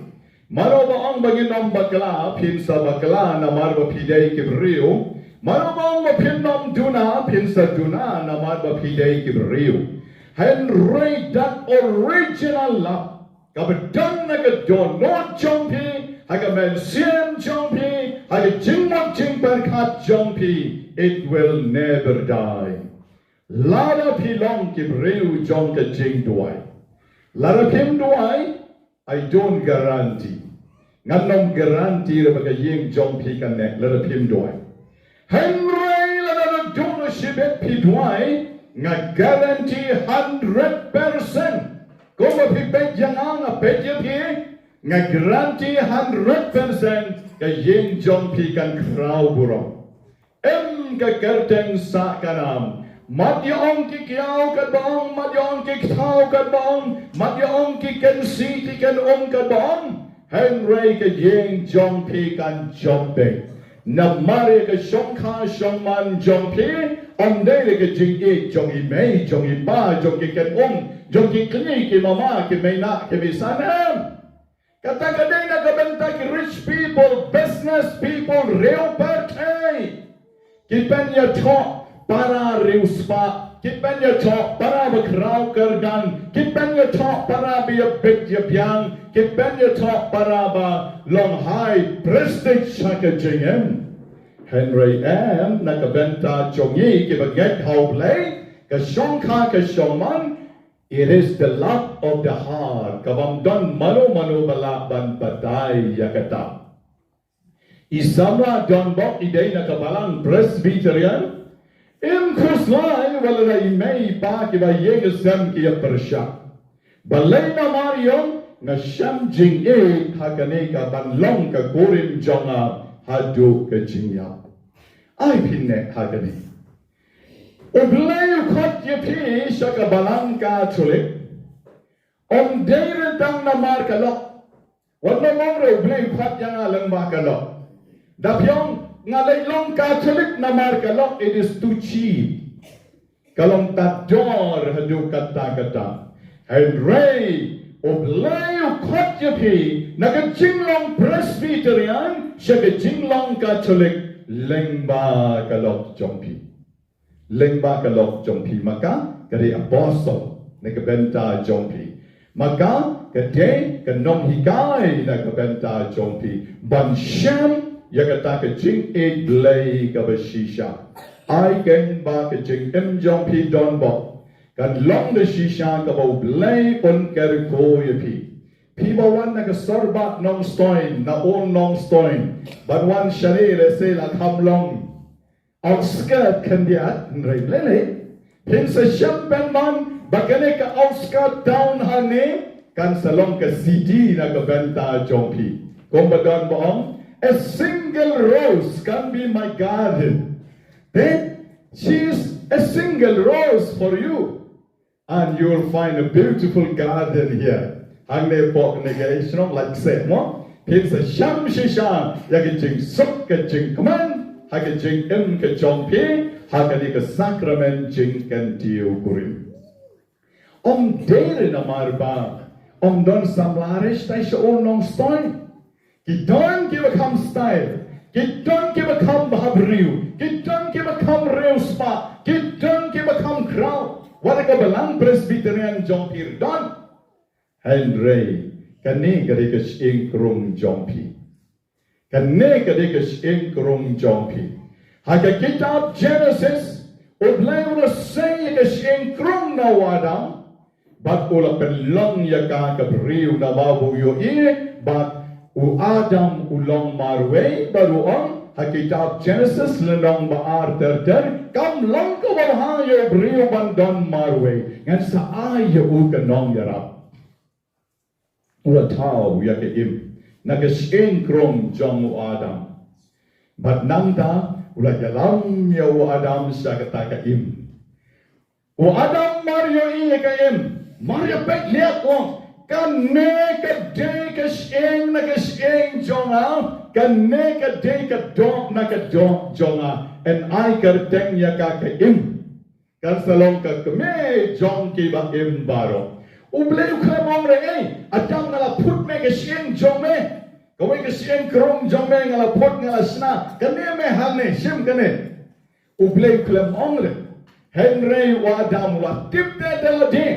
Mano ba ong ba ngin ym bakla, phin sa bakla namar ba phi dei ki briew. Mano ba ong ba phin ym duna, phin sa duna namar ba phi dei ki briew. Hynrei that original love kaba don ha ka dohnud jong phi, ha ka mynsiem jong phi, ha ka jingmut jingpyrkhat jong phi, it will never die. Lada phi long ki briew jong ka jingduwai. Lada phim duwai, I don't guarantee. Ngan ym guarantee ruh ba ka ïing jong phi kan neh lada phim duwai. Hynrei lada naduh shibit phi duwai, nga guarantee hundred percent. Kumba phi peit ïa nga, nga peit ïa phi, nga guarantee hundred percent ka ïing jong phi kan khraw burom. Em, ka kyrteng sah kan nam. Mat ïa ong ki kiaw katba ong, mat ïa ong ki kthaw katba ong, mat ïa ong ki kynsi ki kynum katba ong. Hynrei ka ïing jong phi kan jop beit. Namar ïa ka shongkha shongman jong phi, ym dei da ka jingïeit jong i mei, jong i pa, jong ki kynum, jong ki kñi, ki mama, ki mei nah, ki mei san, em. Kata ka dei na ka bynta ki rich people, business people, riew pyrthei. Ki pynïathoh para riewspah, ki pynïathoh para bakhraw kyrdan, ki pynïathoh para ba ïabit ïabiang, ki pynïathoh para ba long high prestige ha ka jingim. Hynrei em, na ka bynta jong ngi kiba ngeit ha U Blei, ka shongkha ka shongman, It is the love of the heart. Ka bym don mano mano ba lah ban batai ïa kata. I samla donbok i dei na ka balang Presbyterian. Im khuslai wat la i mei i pa kiba ïeng sem ki ïa pyrshah. Balei namar ïong nga shem jingïeit ha kane ka ban long ka kurim jong nga haduh ka jingïap. Ai phin neh ha kane. U Blei u khot ïa phi sha ka balang Katholik. Ym dei re tang namar ka lok. Wat nym ong re U Blei u khot ïa nga lyngba ka lok. Da phi ong nga leit long Katholik namar ka lok, it is too cheap. Ka long tad dor haduh katta katta. Hynrei U Blei u khot ïa phi na ka jinglong Presbyterian sha ka jinglong Katholik lyngba ka lok jong phi. Lyngba ka lok jong phi, ma ka ka dei apostle na ka bynta jong phi. Ma ka ka dei ka nonghikai na ka bynta jong phi ban shem ïa kata ka jingïeit Blei kaba shisha. Ai keiñ ba ka jingim jong phi donbok kan long da shisha kaba U Blei un kyrkhu ïa phi. Phi ba wan na ka sorbad Nongstoiñ, na Old Nongstoiñ, ban wan shane lehse la kham long outskirt khyndiat, hynrei lei lei phin sa shem pynban ba kane ka outskirt town hangne kan sa long ka city na ka bynta jong phi. Kumba don ba ong, a single rose can be my garden. Then she is a single rose for you. And you will find a beautiful garden here. Hangne pok ne ka shnong lak se mo. Phin sa shem shisha ïa ka jingsuk ka jingkmen ha ka jingim ka jong phi ha kane ka sakramen jingkyntiew kurim. Ym dei re namar ba ym don samla re shatai sha Old Nongstoiñ. Ki don kiba kham style, ki don kiba kham bhabriew, ki don kiba kham riewspah, ki don kiba kham khraw. Wat ka balang Presbyterian jong phi don. Hynrei kane ka dei ka shyieng krung jong phi. Kane ka dei ka shyieng krung jong phi. Ha ka kitab Genesis, U Blei u la sei ïa ka shyieng krung na u Adam. Bad u la pynlong ïa ka ka briew naba u ïohi ba u Adam u long marwei, bad u ong ha kitab Genesis lynnong ba ar ter ter, kam long kaba bha ïa u briew ban don marwei, ngan sa ai ïa u ka nongïarap. U la thaw ïa ka im na ka shyieng krung jong u Adam. Bad nangta u la ïalam ïa u Adam sha kata ka im. U Adam mar ïohi ïa ka im, mar ïa peit liat u ong, kane ka dei ka shyieng na ka shyieng jong nga, kane ka dei ka doh na ka doh jong nga. Yn ai kyrteng ïa ka ka im. Kan sa long ka kmie jong kiba im baroh. U Blei u khlem ong re, ei Adam, nga la put me ka shyieng jong me. Kawei ka shyieng krung jong me nga la put, nga la shna. Kane me hangne, shim kane. U Blei u khlem ong re. Hynrei u Adam u la tip te da lade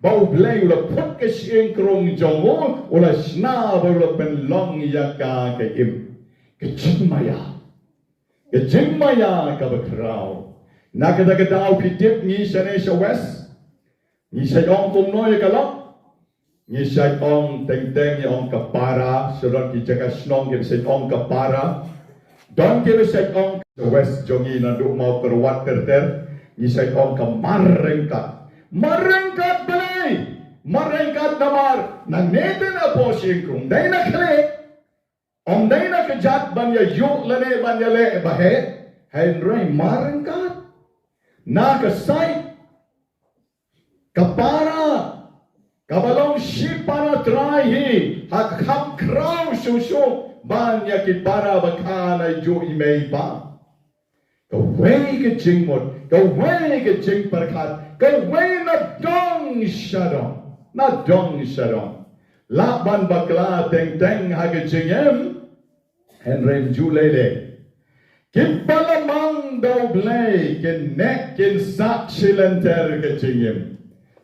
ba U Blei u la put ka shyieng krung jong u, u la shna bad u la pynlong ïa ka ka im. Ka jingmaïa. Ka jingmaïa kaba khraw. Na kata ka daw phi tip ngi shane sha West, ngi shait ong kumno ïa ka lok? Ngi shait ong teng teng, ngi ong ka para. Sha don ki jaka shnong kiba shait ong ka para. Don kiba shait ong ka West jong ngi naduh Mawkyrwat ter ter, ngi shait ong ka marryngkat. Marryngkat balei? Marryngkat namar nangne te na pyrshing kum dei na khlieh. Ym dei na ka jait ban ïa ïuh lane ban ïa leh ba heh, hynrei marryngkat. Na ka sait ka para kaba long shi para trai hi, ha ka kham khraw shuh shuh ban ïa ki para ba kha na ïuh i mei i pa. Kawei ka jingmut, kawei ka jingpyrkhat, kawei na dong sha dong, na dong sha dong. Lah ban bakla teng teng ha ka jingim, hynrei ym ju lei lei. Kiba la mang da U Blei kin neh kin sah shi lynter ka jingim.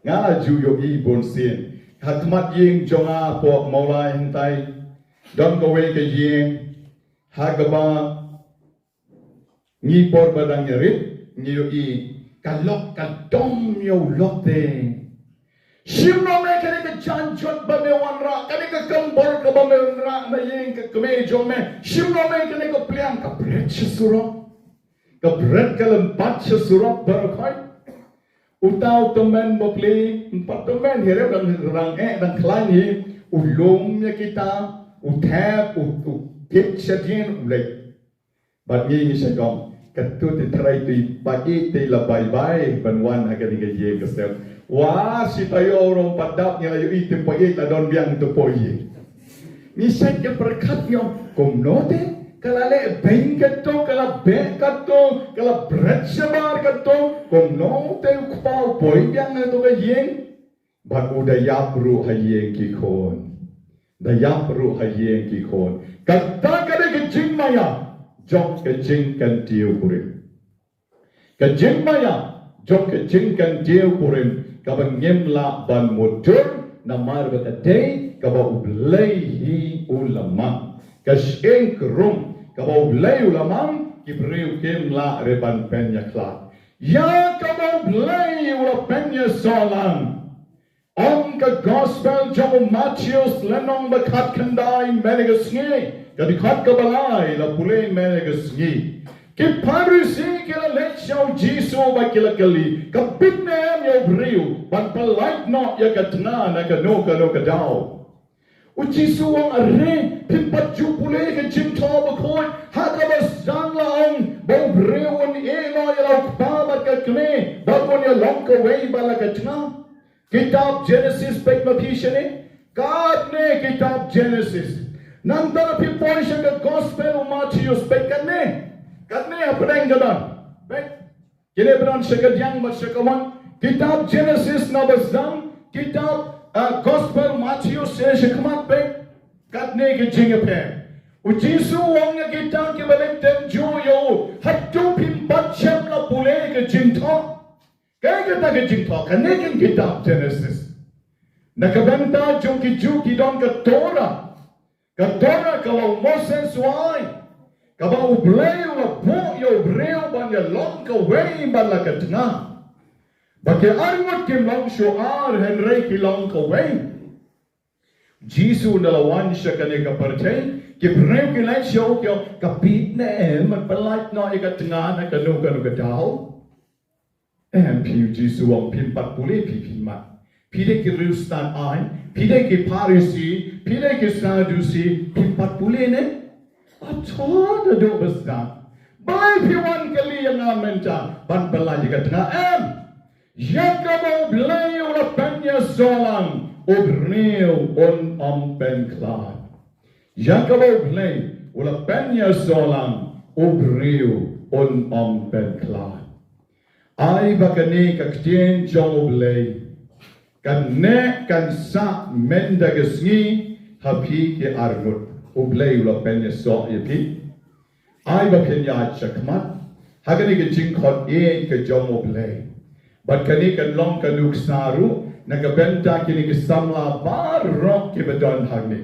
Nga la ju ïohi bunsien ha khmat ïing jong nga hapoh Mawlai hangtai, don kawei ka ïing ha kaba ngi por ba dang ïarit ngi ïohi ka lok ka dom ïa u lok te. Shim noh me kane ka janjot ba me wanrah, kane ka kambor kaba me wanrah na ïing ka kmie jong me. Shim noh me kane ka pliang, ka bret sha surok, ka bret ka lympat sha surok baroh khoit. Uta u tymmen bapli, ym pat tymmen hi ruh, dang rang eh, dang khlaiñ hi, u lum ïa kita, u thep, u, u kit shadien, u leit. Bad ngi ngi sngewthuh, katto te trai te pagi te la bye bye ban wan ha kane ka ïing ka sem. Wa, shi taïew ruh ym pat dap ngi la ïohi te pagi la don biang te poi ïing. Ngi sngewthuh pyrkhat ngi ong, kumno te ka la leh beiñ katto, ka la beh katto, ka la bret shabar katto, kumno te u kpa u poi biang ha kato ka ïing. Bad u da ïap ruh ha ïing ki khun. Da ïap ruh ha ïing ki khun. Kata ka dei ka jingmaïa jong ka jingkyntiew kurim. Ka jingmaïa jong ka jingkyntiew kurim kaba ngim lah ban mutdur namar ba ka dei kaba U Blei hi u la mang. Ka shyieng kurim kaba U Blei u la mang, ki briew kim lah re ban pynïakhlad. Ïa kaba U Blei u la pynïasoh lang. Ong ka gospel jong u Mathaios lynnong ba khatkhyndai mynne ka sngi, ka dkhot kaba lai la pule mynne ka sngi. Ki Pharisi ki la leit sha u Jisu bad ki la kylli, ka bit ne em ïa u briew ban pyllait noh ïa ka tnga na kano kano ka daw. U Jisu u ong, are, phim pat ju pule ka jingthoh bakhuid, ha kaba sdang la ong ba u briew un ïeh noh ïa la u kpa bad ka kmie bad un ïalong kawei bad la ka tnga. Kitab Genesis, peit ma phi shane. Katne kitab Genesis. Nangta phi poi sha ka gospel u Mathaios, peit katne. Katne hapdeng ka don. Peit. Kine ba don sha kadiang bad sha kamon. Kitab Genesis na ba sdang, kitab, ah, gospel Mathaios sha, sha khmat, peit. Katne ka jingïapher. U Jisu u ong ïa kita kiba leit dem juh ïa u, hato phim pat shym la pule ka jingthoh. Kaei kata ka jingthoh, kane ka kitab Genesis. Na ka bynta jong ki Jiw ki don ka Torah. Ka Torah kaba u Moses u ai. Kaba U Blei u la buh ïa u briew ban ïalong kawei bad la ka tnga. Ba ki arngut kim long shuh ar hynrei ki long kawei. Jisu u la wan sha kane ka pyrthei, ki briew ki leit sha u ki ong, ka bit ne em ban pyllait noh ïa ka tnga na kano kano ka daw. Em, phi, u Jisu u ong, phim pat pule phi, phi mat. Phi dei ki riewstad aiñ, phi dei ki Pharisi, phi dei ki Sadusi, phim pat pule ne? Ato, naduh ba sdang. Balei phi wan kylli ïa nga mynta ban pyllait ïa ka tnga? Em. Ïa kaba U Blei u la pynïasoh lang, u briew un ym pynkhlad. Ïa kaba U Blei u la pynïasoh lang, u briew un ym pynkhlad. Ai ba kane ka ktien jong U Blei kan neh kan sah mynta ka sngi ha phi ki arngut. U Blei u la pynïasoh ïa phi. Ai ba phin ïaid shakhmat ha kane ka jingkhot ïeit ka jong U Blei. Bad kane kan long ka nuksa ruh na ka bynta kine ki samla baroh kiba don hangne.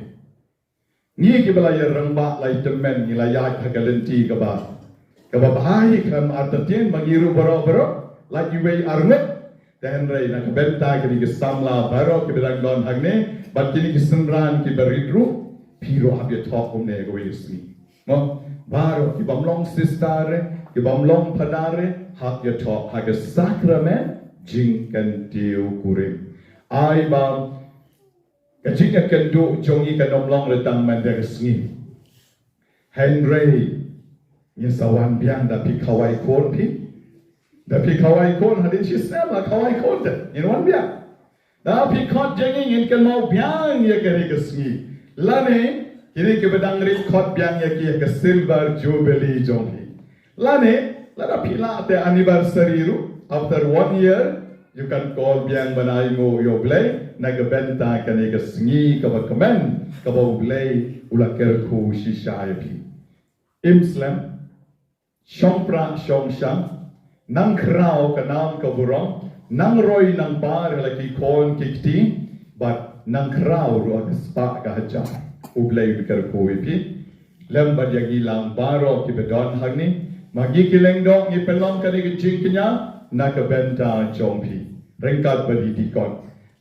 Ngi kiba la ïa rangbah la ïa tymmen ngi la ïaid ha ka lynti kaba, kaba bha hi, khlem artatien ma ngi ruh baroh baroh la iwei arngut. Te hynrei na ka bynta kine ki samla baroh kiba dang don hangne bad kine ki synran kiba rit ruh, phi ruh hap ïathoh kumne kawei ka sngi. Mo, baroh ki bym long sister re, ki bym long phadar re, hap ïathoh ha ka sakramen jingkyntiew kurim. Ai ba ka jingïakynduh jong ngi kan ym long re tang mynta ka sngi. Hynrei ngin sa wan biang, da phi khawai khun phi. Da phi khawai khun, hadien shisnem la khawai khun te ngin wan biang. Da phi khot jong ngi ngin kynmaw biang ïa kane ka sngi. Lane kine kiba dang rit khot biang ïa ki ïa ka silver jubilee jong phi. Lane lada phi lah te anniversary ruh, after one year you can call biang ban ainguh ïa U Blei na ka bynta kane ka sngi kaba kmen kaba U Blei u la kyrkhu shisha ïa phi. Im slem, shong prah shong shang, nang khraw ka nam ka burom, nang roi nang par ha la ki khun ki kti, bad nang khraw ruh ha ka spah ka hajar. U Blei un kyrkhu ïa phi. Lem bad ïa ngi lang baroh kiba don hangne, ma ngi ki lyngdoh ngi pynlong kane ka jingkñia na ka bynta jong phi. Ryngkat bad i dikon.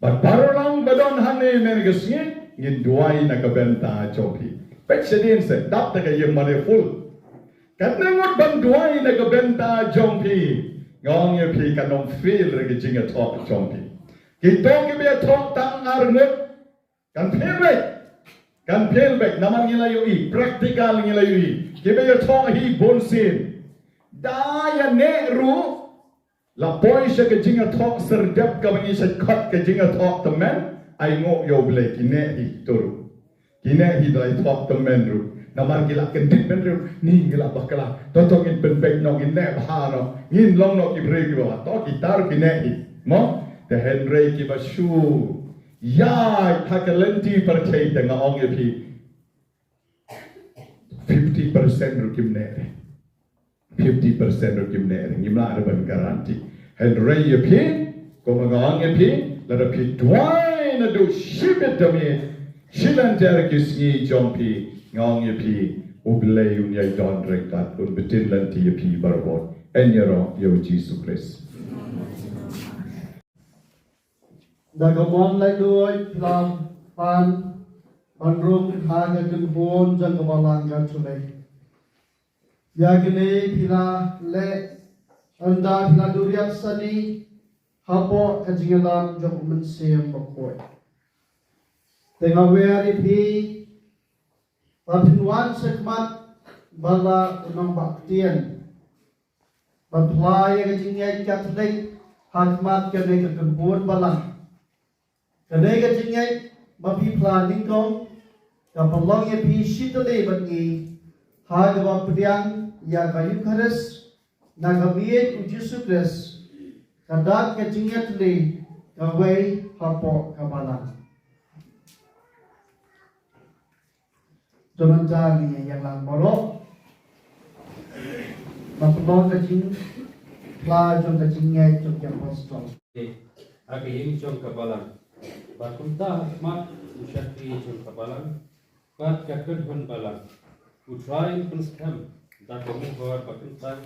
Bad baroh lang ba don hangne mynne ka sngi, ngin duwai na ka bynta jong phi. Peit shadien se, dap da ka ïing mane full. Katne ngut ban duwai na ka bynta jong phi. Nga ong ïa phi, kan ym fail re ka jingïathoh jong phi. Kito kiba ïathoh tang ar ngut, kan fail beit. Kan fail beit, namar ngi la ïohi, practical ngi la ïohi. Kiba ïathoh hi bun sien. Da ïa neh ruh, la poi sha ka jingïathoh serdep kaba ngi sa khot ka jingïathoh tymmen, ai nguh ïa U Blei, ki neh hi to ruh. Ki neh hi da ïathoh tymmen ruh. Namar ki la kyndit bynriew, ni ngi la bakla. To to ngin pynbeit noh, ngin neh bha noh. Ngin long noh ki briew kiba bha. To kita ruh ki neh hi. Mo? Te hynrei kiba shu ïaid ha ka lynti pyrthei te nga ong ïa phi, fifty percent ruh kim neh re. Fifty percent ruh kim neh re. Ngim lah re ban guarantee. Hynrei ïa phi, kumba nga ong ïa phi, lada phi duwai naduh shibit da miet, shi lynter ki sngi jong phi, nga ong ïa phi, U Blei un ïai don ryngkat, un btin lynti ïa phi baroh. Yn ïaroh ïa U Jisu Khrist. Da ka mon laitluid phi la pan ban rung ha ka kynhun jong ka Balang Katholik. Ïa kine phi la leh ynda phi la duriap sani hapoh ka jingïalam jong U Mynsiem Bakhuid. Te nga wer ïa phi ba phin wan shakhmat ba la u nongbah ktien. Ban phla ïa ka jingngeit Katholik ha khmat kane ka kynhun balang. Kane ka jingngeit ba phi phla nyngkong ka pynlong ïa phi shi tylli bad ngi ha kaba pdiang ïa ka Eukharist na ka miet U Jisu Khrist, ka dak ka jingngeit tylli kawei hapoh ka balang. Te mynta ngin ïa ïalang baroh ban pynlong ka jingphla jong ka jingngeit jong ki apostol. Ha ka ïing jong ka balang bad kumta ha khmat u shakri jong ka balang bad ka kynhun balang. U Trai un pynskhem da ka mohor ba kyntang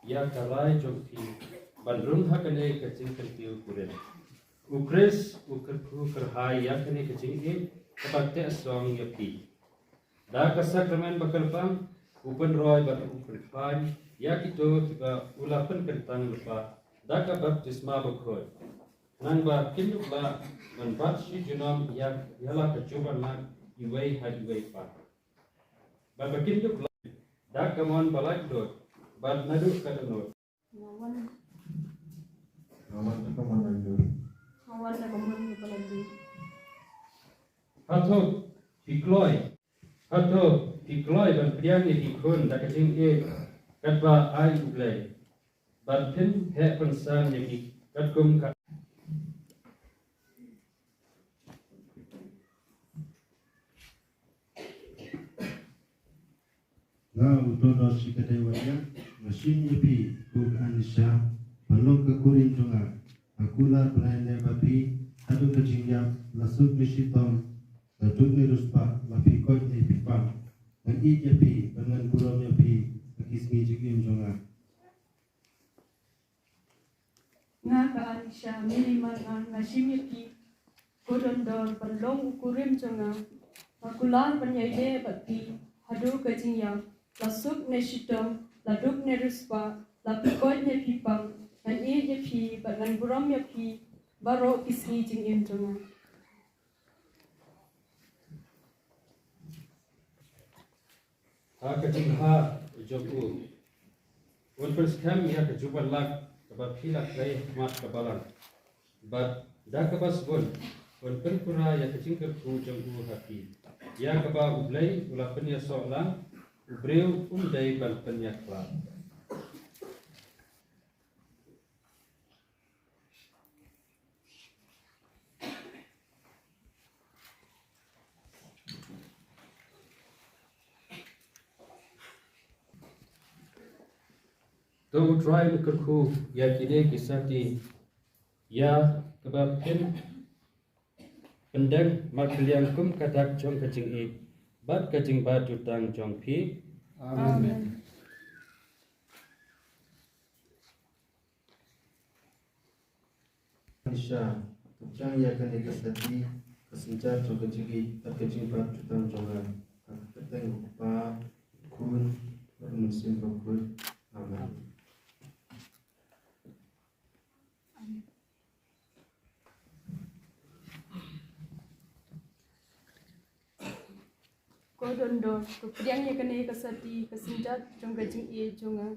ïa ka rai jong phi ban rung ha kane ka jingkyntiew kurim. U Khrist u kyrkhu kyrhai ïa kane ka jingïeit kaba teh song ïa phi. Da ka sakramen bakyrpang u pynroi bad u pynkhlaiñ ïa kito kiba u la pynkyntang lypa da ka baptisma bakhuid. Nangba kin ïoh lah ban bat shi junom ïa, ïa la ka jubab iwei ha iwei pat. Bad ba kin ïoh lah da ka mon ba laitluid bad naduh ka dohnud. Nga wan. Nga wan da ka mon aïu? Nga wan da ka mon aïu ka lynti? Hato phi kloi? Hato phi kloi ban pdiang ïa ki khun da ka jingïeit katba ai U Blei? Bad phin heh pynsan ïa ki katkum ka Nga u Tonos Shikadei Wadiang, nga shim ïa phi ko ka Anisha ban long ka kurim jong nga. Nga kular ban aileh bad phi haduh ka jingïap, la suk ne shitom, la duk ne riewspah, la phi koit ne phi pang. Ngan ïeit ïa phi bad ngan burom ïa phi ha ki sngi jingim jong nga. Nga ka Anisha Mary Marngar, nga shim ïa phi ko dondor ban long u kurim jong nga. Nga kular ban ïaineh bad phi haduh ka jingïap, la suk ne shitom, la duk ne riewspah, la phi koit ne phi pang. Ngan ïeit ïa phi bad ngan burom ïa phi baroh ki sngi jingim jong nga. Ha ka jingbha jong u, un pynskhem ïa ka jubab lak kaba phi la trei ha khmat ka balang. Bad da kaba sbun un pynpura ïa ka jingkyrkhu jong u ha phi, ïa kaba U Blei u la pynïasoh lang, u briew um dei ban pynïakhlad. To U Trai un kyrkhu ïa kine ki sati ïa kaba phin pyndeng markylliang kum ka dak jong ka jingïeit bad ka jingbadjutang jong phi. Amen. Amen. Anisha, Pdiang ïa kane ka sati, ka synjat jong ka jingïeit bad ka jingbat jutang jong nga, ha ka kyrteng u Kpa, u Khun bad u Mynsiem Bakhuid. Amen. Ko don dor, to pdiang ïa kane ka sati, ka synjat jong ka jingïeit jong nga,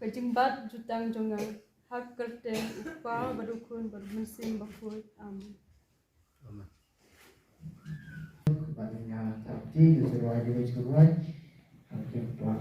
ka jingbat jutang jong nga, ha ka kyrteng u Kpa bad u Khun bad u Mynsiem Bakhuid. Amen. Amen. Bad nga tap ti, nga rwai di wei rwai. Happy birthday.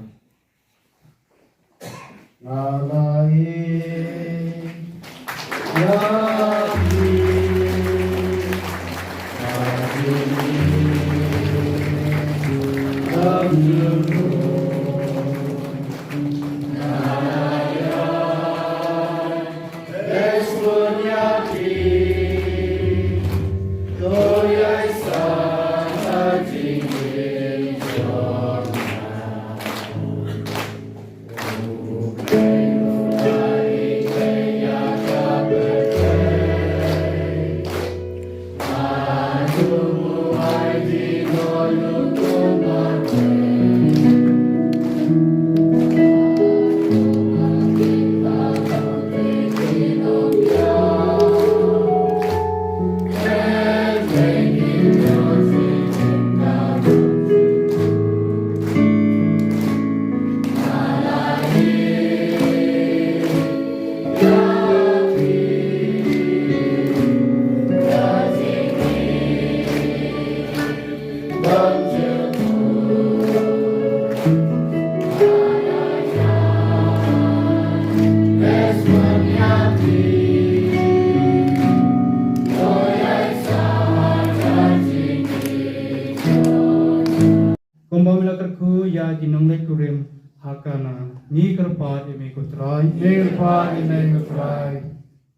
Kumba me la kyrkhu ïa ki nongleit kurim ha Kana, ngi kyrpad ïa me ko Trai. Ngi kyrpad ïa me ko Trai.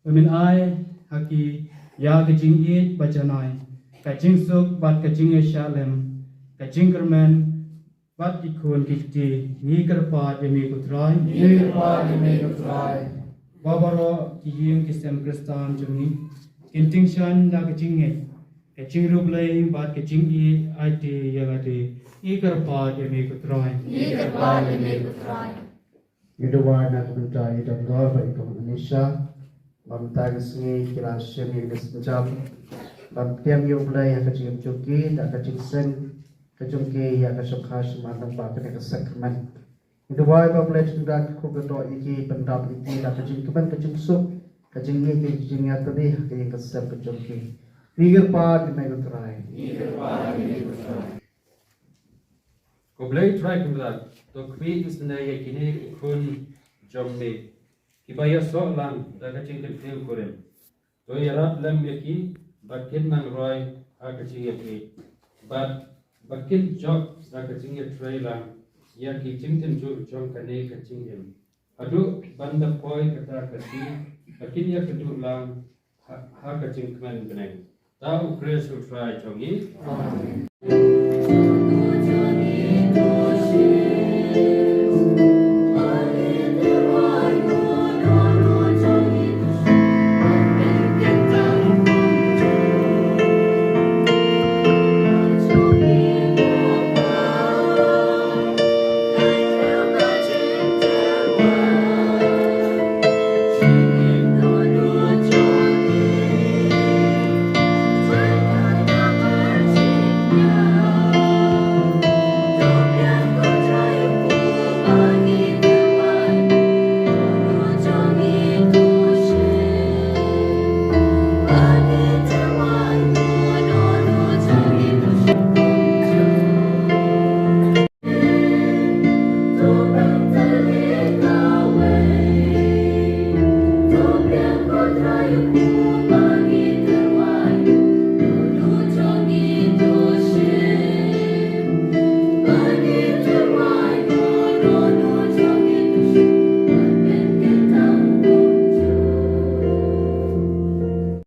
Ba men ai ha ki ïa ka jingïeit ba janai, ka jingsuk bad ka jingïasyllok, ka jingkyrmen bad ki khun ki kti, ngi kyrpad ïa me ko Trai. Ngi kyrpad ïa me ko Trai. Ba baroh ki ïing ki sem Khristan jong ngi kin tyngshaiñ da ka jingngeit, ka jingriewblei bad ka jingïeit aiti ïa lade, ngi kyrpad ïa me ko Trai. Ngi kyrpad ïa me ko Trai. Ngi duwai na ka bynta i Dongor bad i Kong Anisha, ba mynta ka sngi ki la shim ïa ka synjam, ba pdiang ïa U Blei ha ka jingim jong ki, da ka jingseng ka jong ki ïa ka shongkha shaman lyngba kane ka sakramen. Ngi duwai ba U Blei jong ka kyrkhu ka doh ïa ki, pyndap ïa ki da ka jingkmen ka jingsuk, ka jingïeit ka jingïatylli ha ka ïing ka sem ka jong ki. Ngi kyrpad ïa me ko Trai. Ngi kyrpad ïa me ko Trai. Ko Blei Trai Kynrad, to khmih isynei ïa kine ki khun jong me, kiba ïasoh lang da ka jingkyntiew kurim. To ïarap lem ïa ki ba kin nang roi ha ka jingïapeit, bad ba kin jop da ka jingïatrei lang ïa ki jingtynjuh jong kane ka jingim, haduh ban da poi kata ka sngi ba kin ïakynduh lang ha, ha ka jingkmen bneng. Da U Khrist U Trai jong ngi. Amen.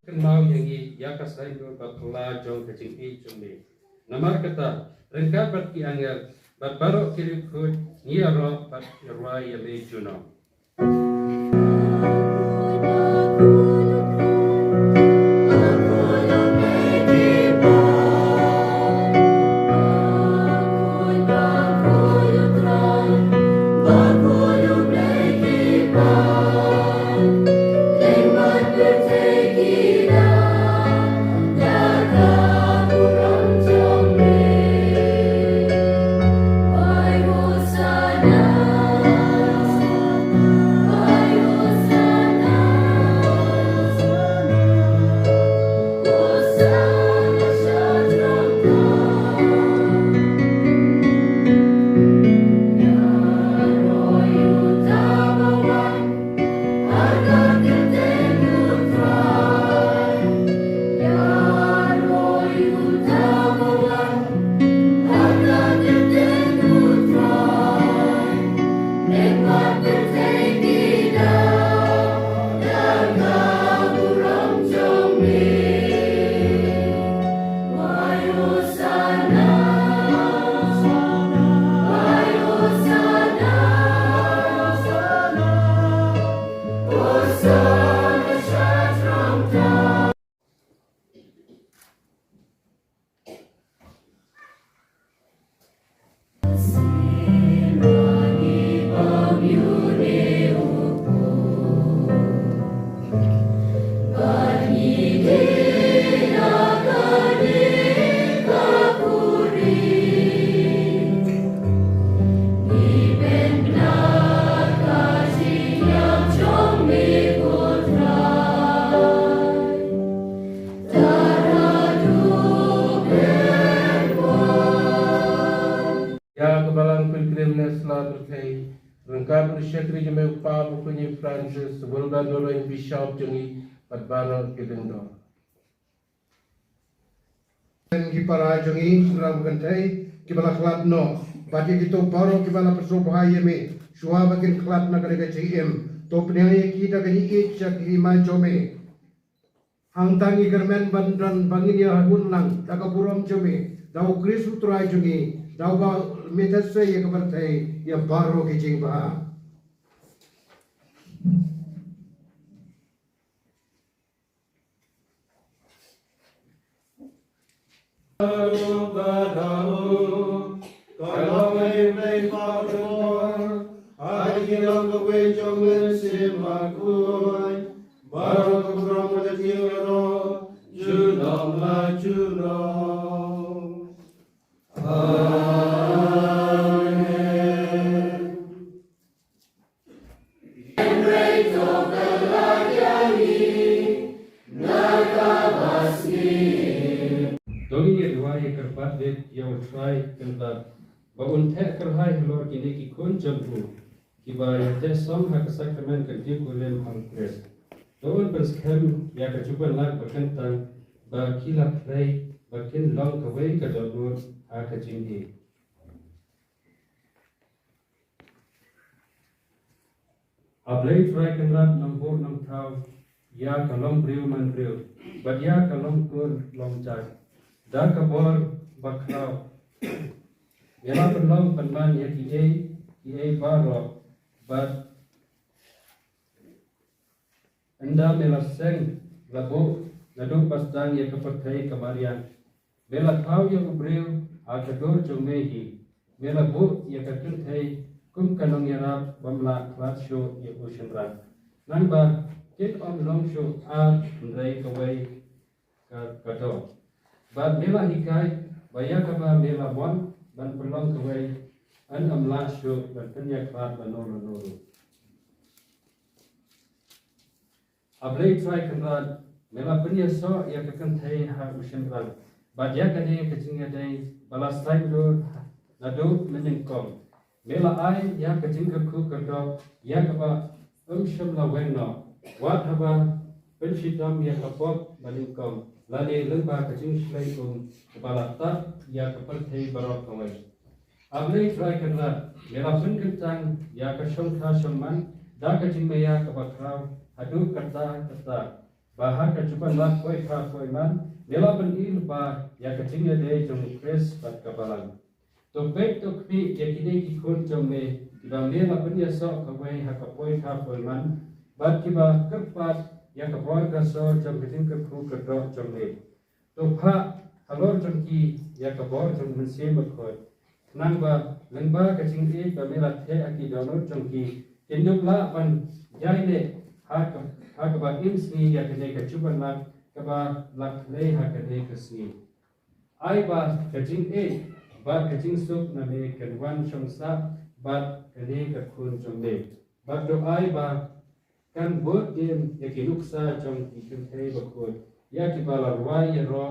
Kynmaw ïa ngi ïa ka saiñdur ba phylla jong ka jingïeit jong me. Namar kata, ryngkat bad ki angel bad baroh ki riewkhuid, ngi ïaroh bad ïarwai ïa me junom. Ïa ka Balang Pilgrim Nesla Pyrthei, ryngkat u Shakri jong me u Pap, u Kñi Francis, u Wildan Dolloi Bishop jong ngi, bad baroh ki lyngdoh. Ki para jong ngi, ki para kynthei, kiba la khlad noh, bad ïa kito baroh kiba la pyrshah bha ïa me, shuwa ba kin khlad na ka jingim, to pynïaid ïa ki da ka jingïeit sha ka hima jong me. Hangta ngi kyrmen ban don ba ngin ïa hun lang da ka burom jong me, da u Khrist u Trai jong ngi, da uba me teh ïa ka pyrthei ïa baroh ki jingbha. To ngin ïa duwai, ïa kyrpad beit ïa U Trai Kynrad ba un theh kyrhai halor kine ki khun jong u kiba ïa theh song ha ka sakramen ka jingkurim ha U Khrist. To un pynskhem ïa ka jubab lad ba kyntang ba ki la khlei ba kin long kawei ka dohnud ha ka jingïeit. A Blei Trai Kynrad Nongbuh Nongthaw ïa ka longbriew manbriew bad ïa ka longkur longjaid, da ka bor bakhraw me la pynlong pynman ïa kiei kiei baroh, bad ynda me la seng la buh naduh ba sdang ïa ka pyrthei ka mariang, me la thaw ïa u briew ha ka dur jong me hi. Me la buh ïa ka kynthei kum ka nongïarap bym lah khlad shuh ïa u shynrang. Nangba kin ym long shuh ar hynrei kawei ka, ka doh. Bad me la hikai ba ïa kaba me la mon ban pynlong kawei, yn ym lah shuh ban pynïakhlad lano lano ruh. A Blei Trai Kynrad, me la pynïasoh ïa ka kynthei ha u shynrang bad ïa kane ka jingïadei ba la saiñdur naduh mynnyngkong. Me la ai ïa ka jingkyrkhu kyrdoh ïa kaba ym shym la weng noh, wat haba pynshitom ïa ka pop ba nyngkong lane lyngba ka jingshlei um kaba la tap ïa ka pyrthei baroh kawei. A Blei Trai Kynrad, me la pynkyntang ïa ka shongkha shongman da ka jingmaïa kaba khraw haduh katta katta, ba ha ka jubab lad poi kha poi man me la pyni lypa ïa ka jingïadei jong u Khrist bad ka Balang. To peit, to khmih ïa kine ki khun jong me kiba me la pynïasoh kawei ha ka poi kha poi man bad kiba kyrpad ïa ka bor ka sor jong ka jingkyrkhu kyrdoh jong me. To phah halor jong ki ïa ka bor jong u Mynsiem Bakhuid, khnang ba lyngba ka jingïeit ba me la theh ha ki dohnud jong ki, kin dup lah ban ïaineh ha ka, ha kaba im sngi ïa kane ka jubab lad kaba la khlei ha kane ka sngi. Ai ba ka jingïeit bad ka jingsuk na me kan wan shong sah bad kane ka khun jong me. Bad to ai ba kan bud dien ïa ki nuksa jong ki kynthei bakhuid ïa kiba la rwai ïaroh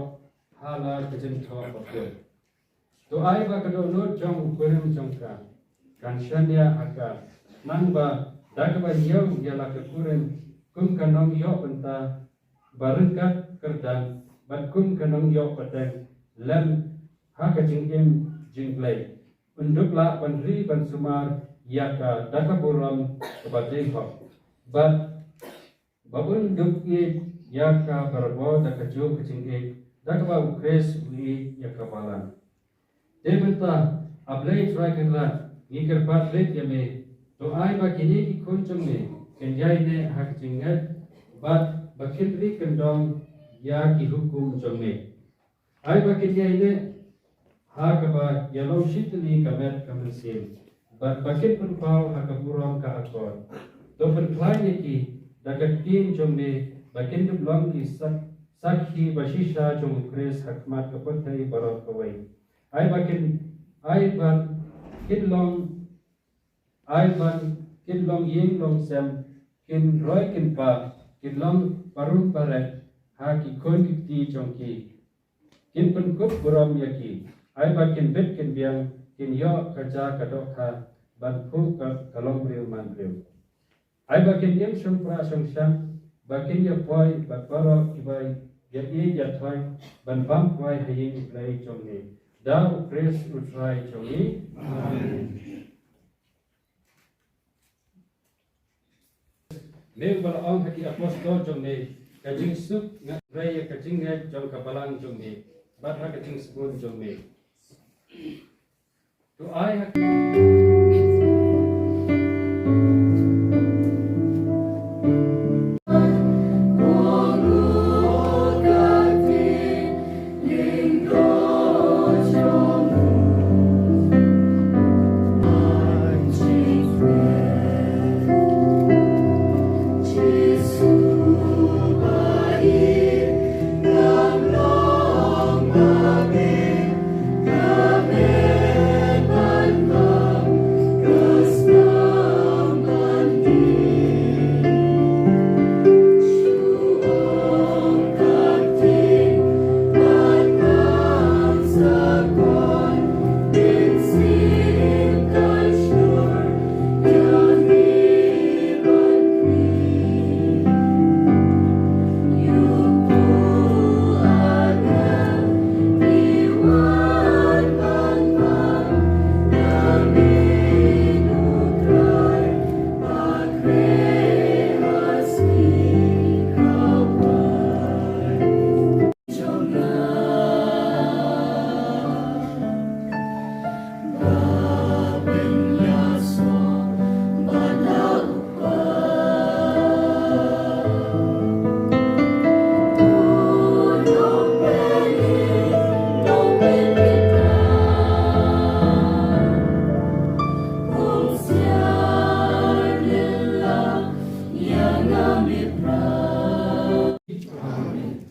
ha la ka jingthoh bakhuid. To ai ba ka dohnud jong u kurim jong ka kan shaniah ha ka, nangba da kaba ñiew ïa la ka kurim kum ka nongïoh bynta ba ryngkat kyrdan bad kum ka nongïoh pateng lem ha ka jingim jingblei, un dup lah ban ri ban sumar ïa ka da ka burom kaba dei hok, bad ba un dup ïeit ïa ka barabor da kajuh ka jingïeit da kaba u Khrist u ïeit ïa ka Balang. Te mynta, A Blei Trai Kynrad, ngi kyrpad leit ïa me, to ai ba kine ki khun jong me kin ïaineh ha ka jingngeit bad ba kin ri kyndong ïa ki hukum jong me. Ai ba kin ïaineh ha kaba ïalong shitylli ka met ka mynsiem bad ba kin pynpaw ha ka burom ka akor. To pynkhlaiñ ïa ki da ka ktien jong me ba kin dup long ki sak-, sakhi ba shisha jong u Khrist ha khmat ka pyrthei baroh kawei. Ai ba kin, ai ban kin long, ai ban kin long ïing long sem, kin roi kin par, kin long parum parek ha ki khun ki kti jong ki. Kin pynkup burom ïa ki. Ai ba kin bit kin biang kin ïoh ka ja ka dohkha ban phuh ka, ka longbriew manbriew. Ai ba kin im shongpra shongshang, ba kin ïa poi bad baroh kiba ïa ïeit ïa thoi ban bam kwai ha ïing U Blei jong ngi. Da U Khrist U Trai jong ngi. Amen. Me uba la ong ha ki apostol jong me, ka jingsuk nga trei ïa ka jingngeit jong ka balang jong me bad ha ka jingsbun jong me. To ai ha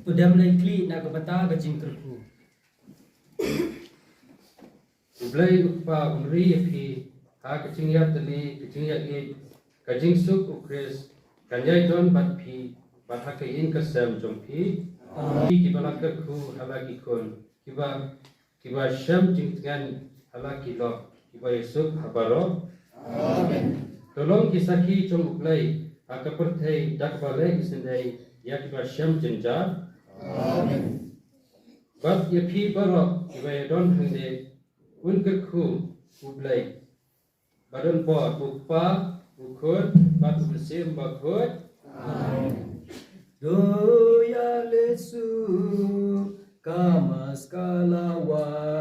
U dem leit khlieh na ka bynta ka jingkyrkhu. U Blei U Kpa un ri ïa phi ha ka jingïatylli, ka jingïaieit, ka jingsuk U Khrist kan ïai don bad phi bad ha ka ïing ka sem jong phi. Amen. Phi kiba la kyrkhu ha la ki khun, kiba kiba shem jingtngen ha la ki lok, kiba ïasuk ha baroh. Amen. To long ki sakhi jong U Blei ha ka pyrthei da kaba leh isynei ïa kiba shem jynjar. Amen. Bad ïa phi baroh kiba ïadon hangne, un kyrkhu U Blei ba don bor, U Kpa, U Khun bad U Mynsiem Bakhuid. Amen. Doya lesu kamas kalawa.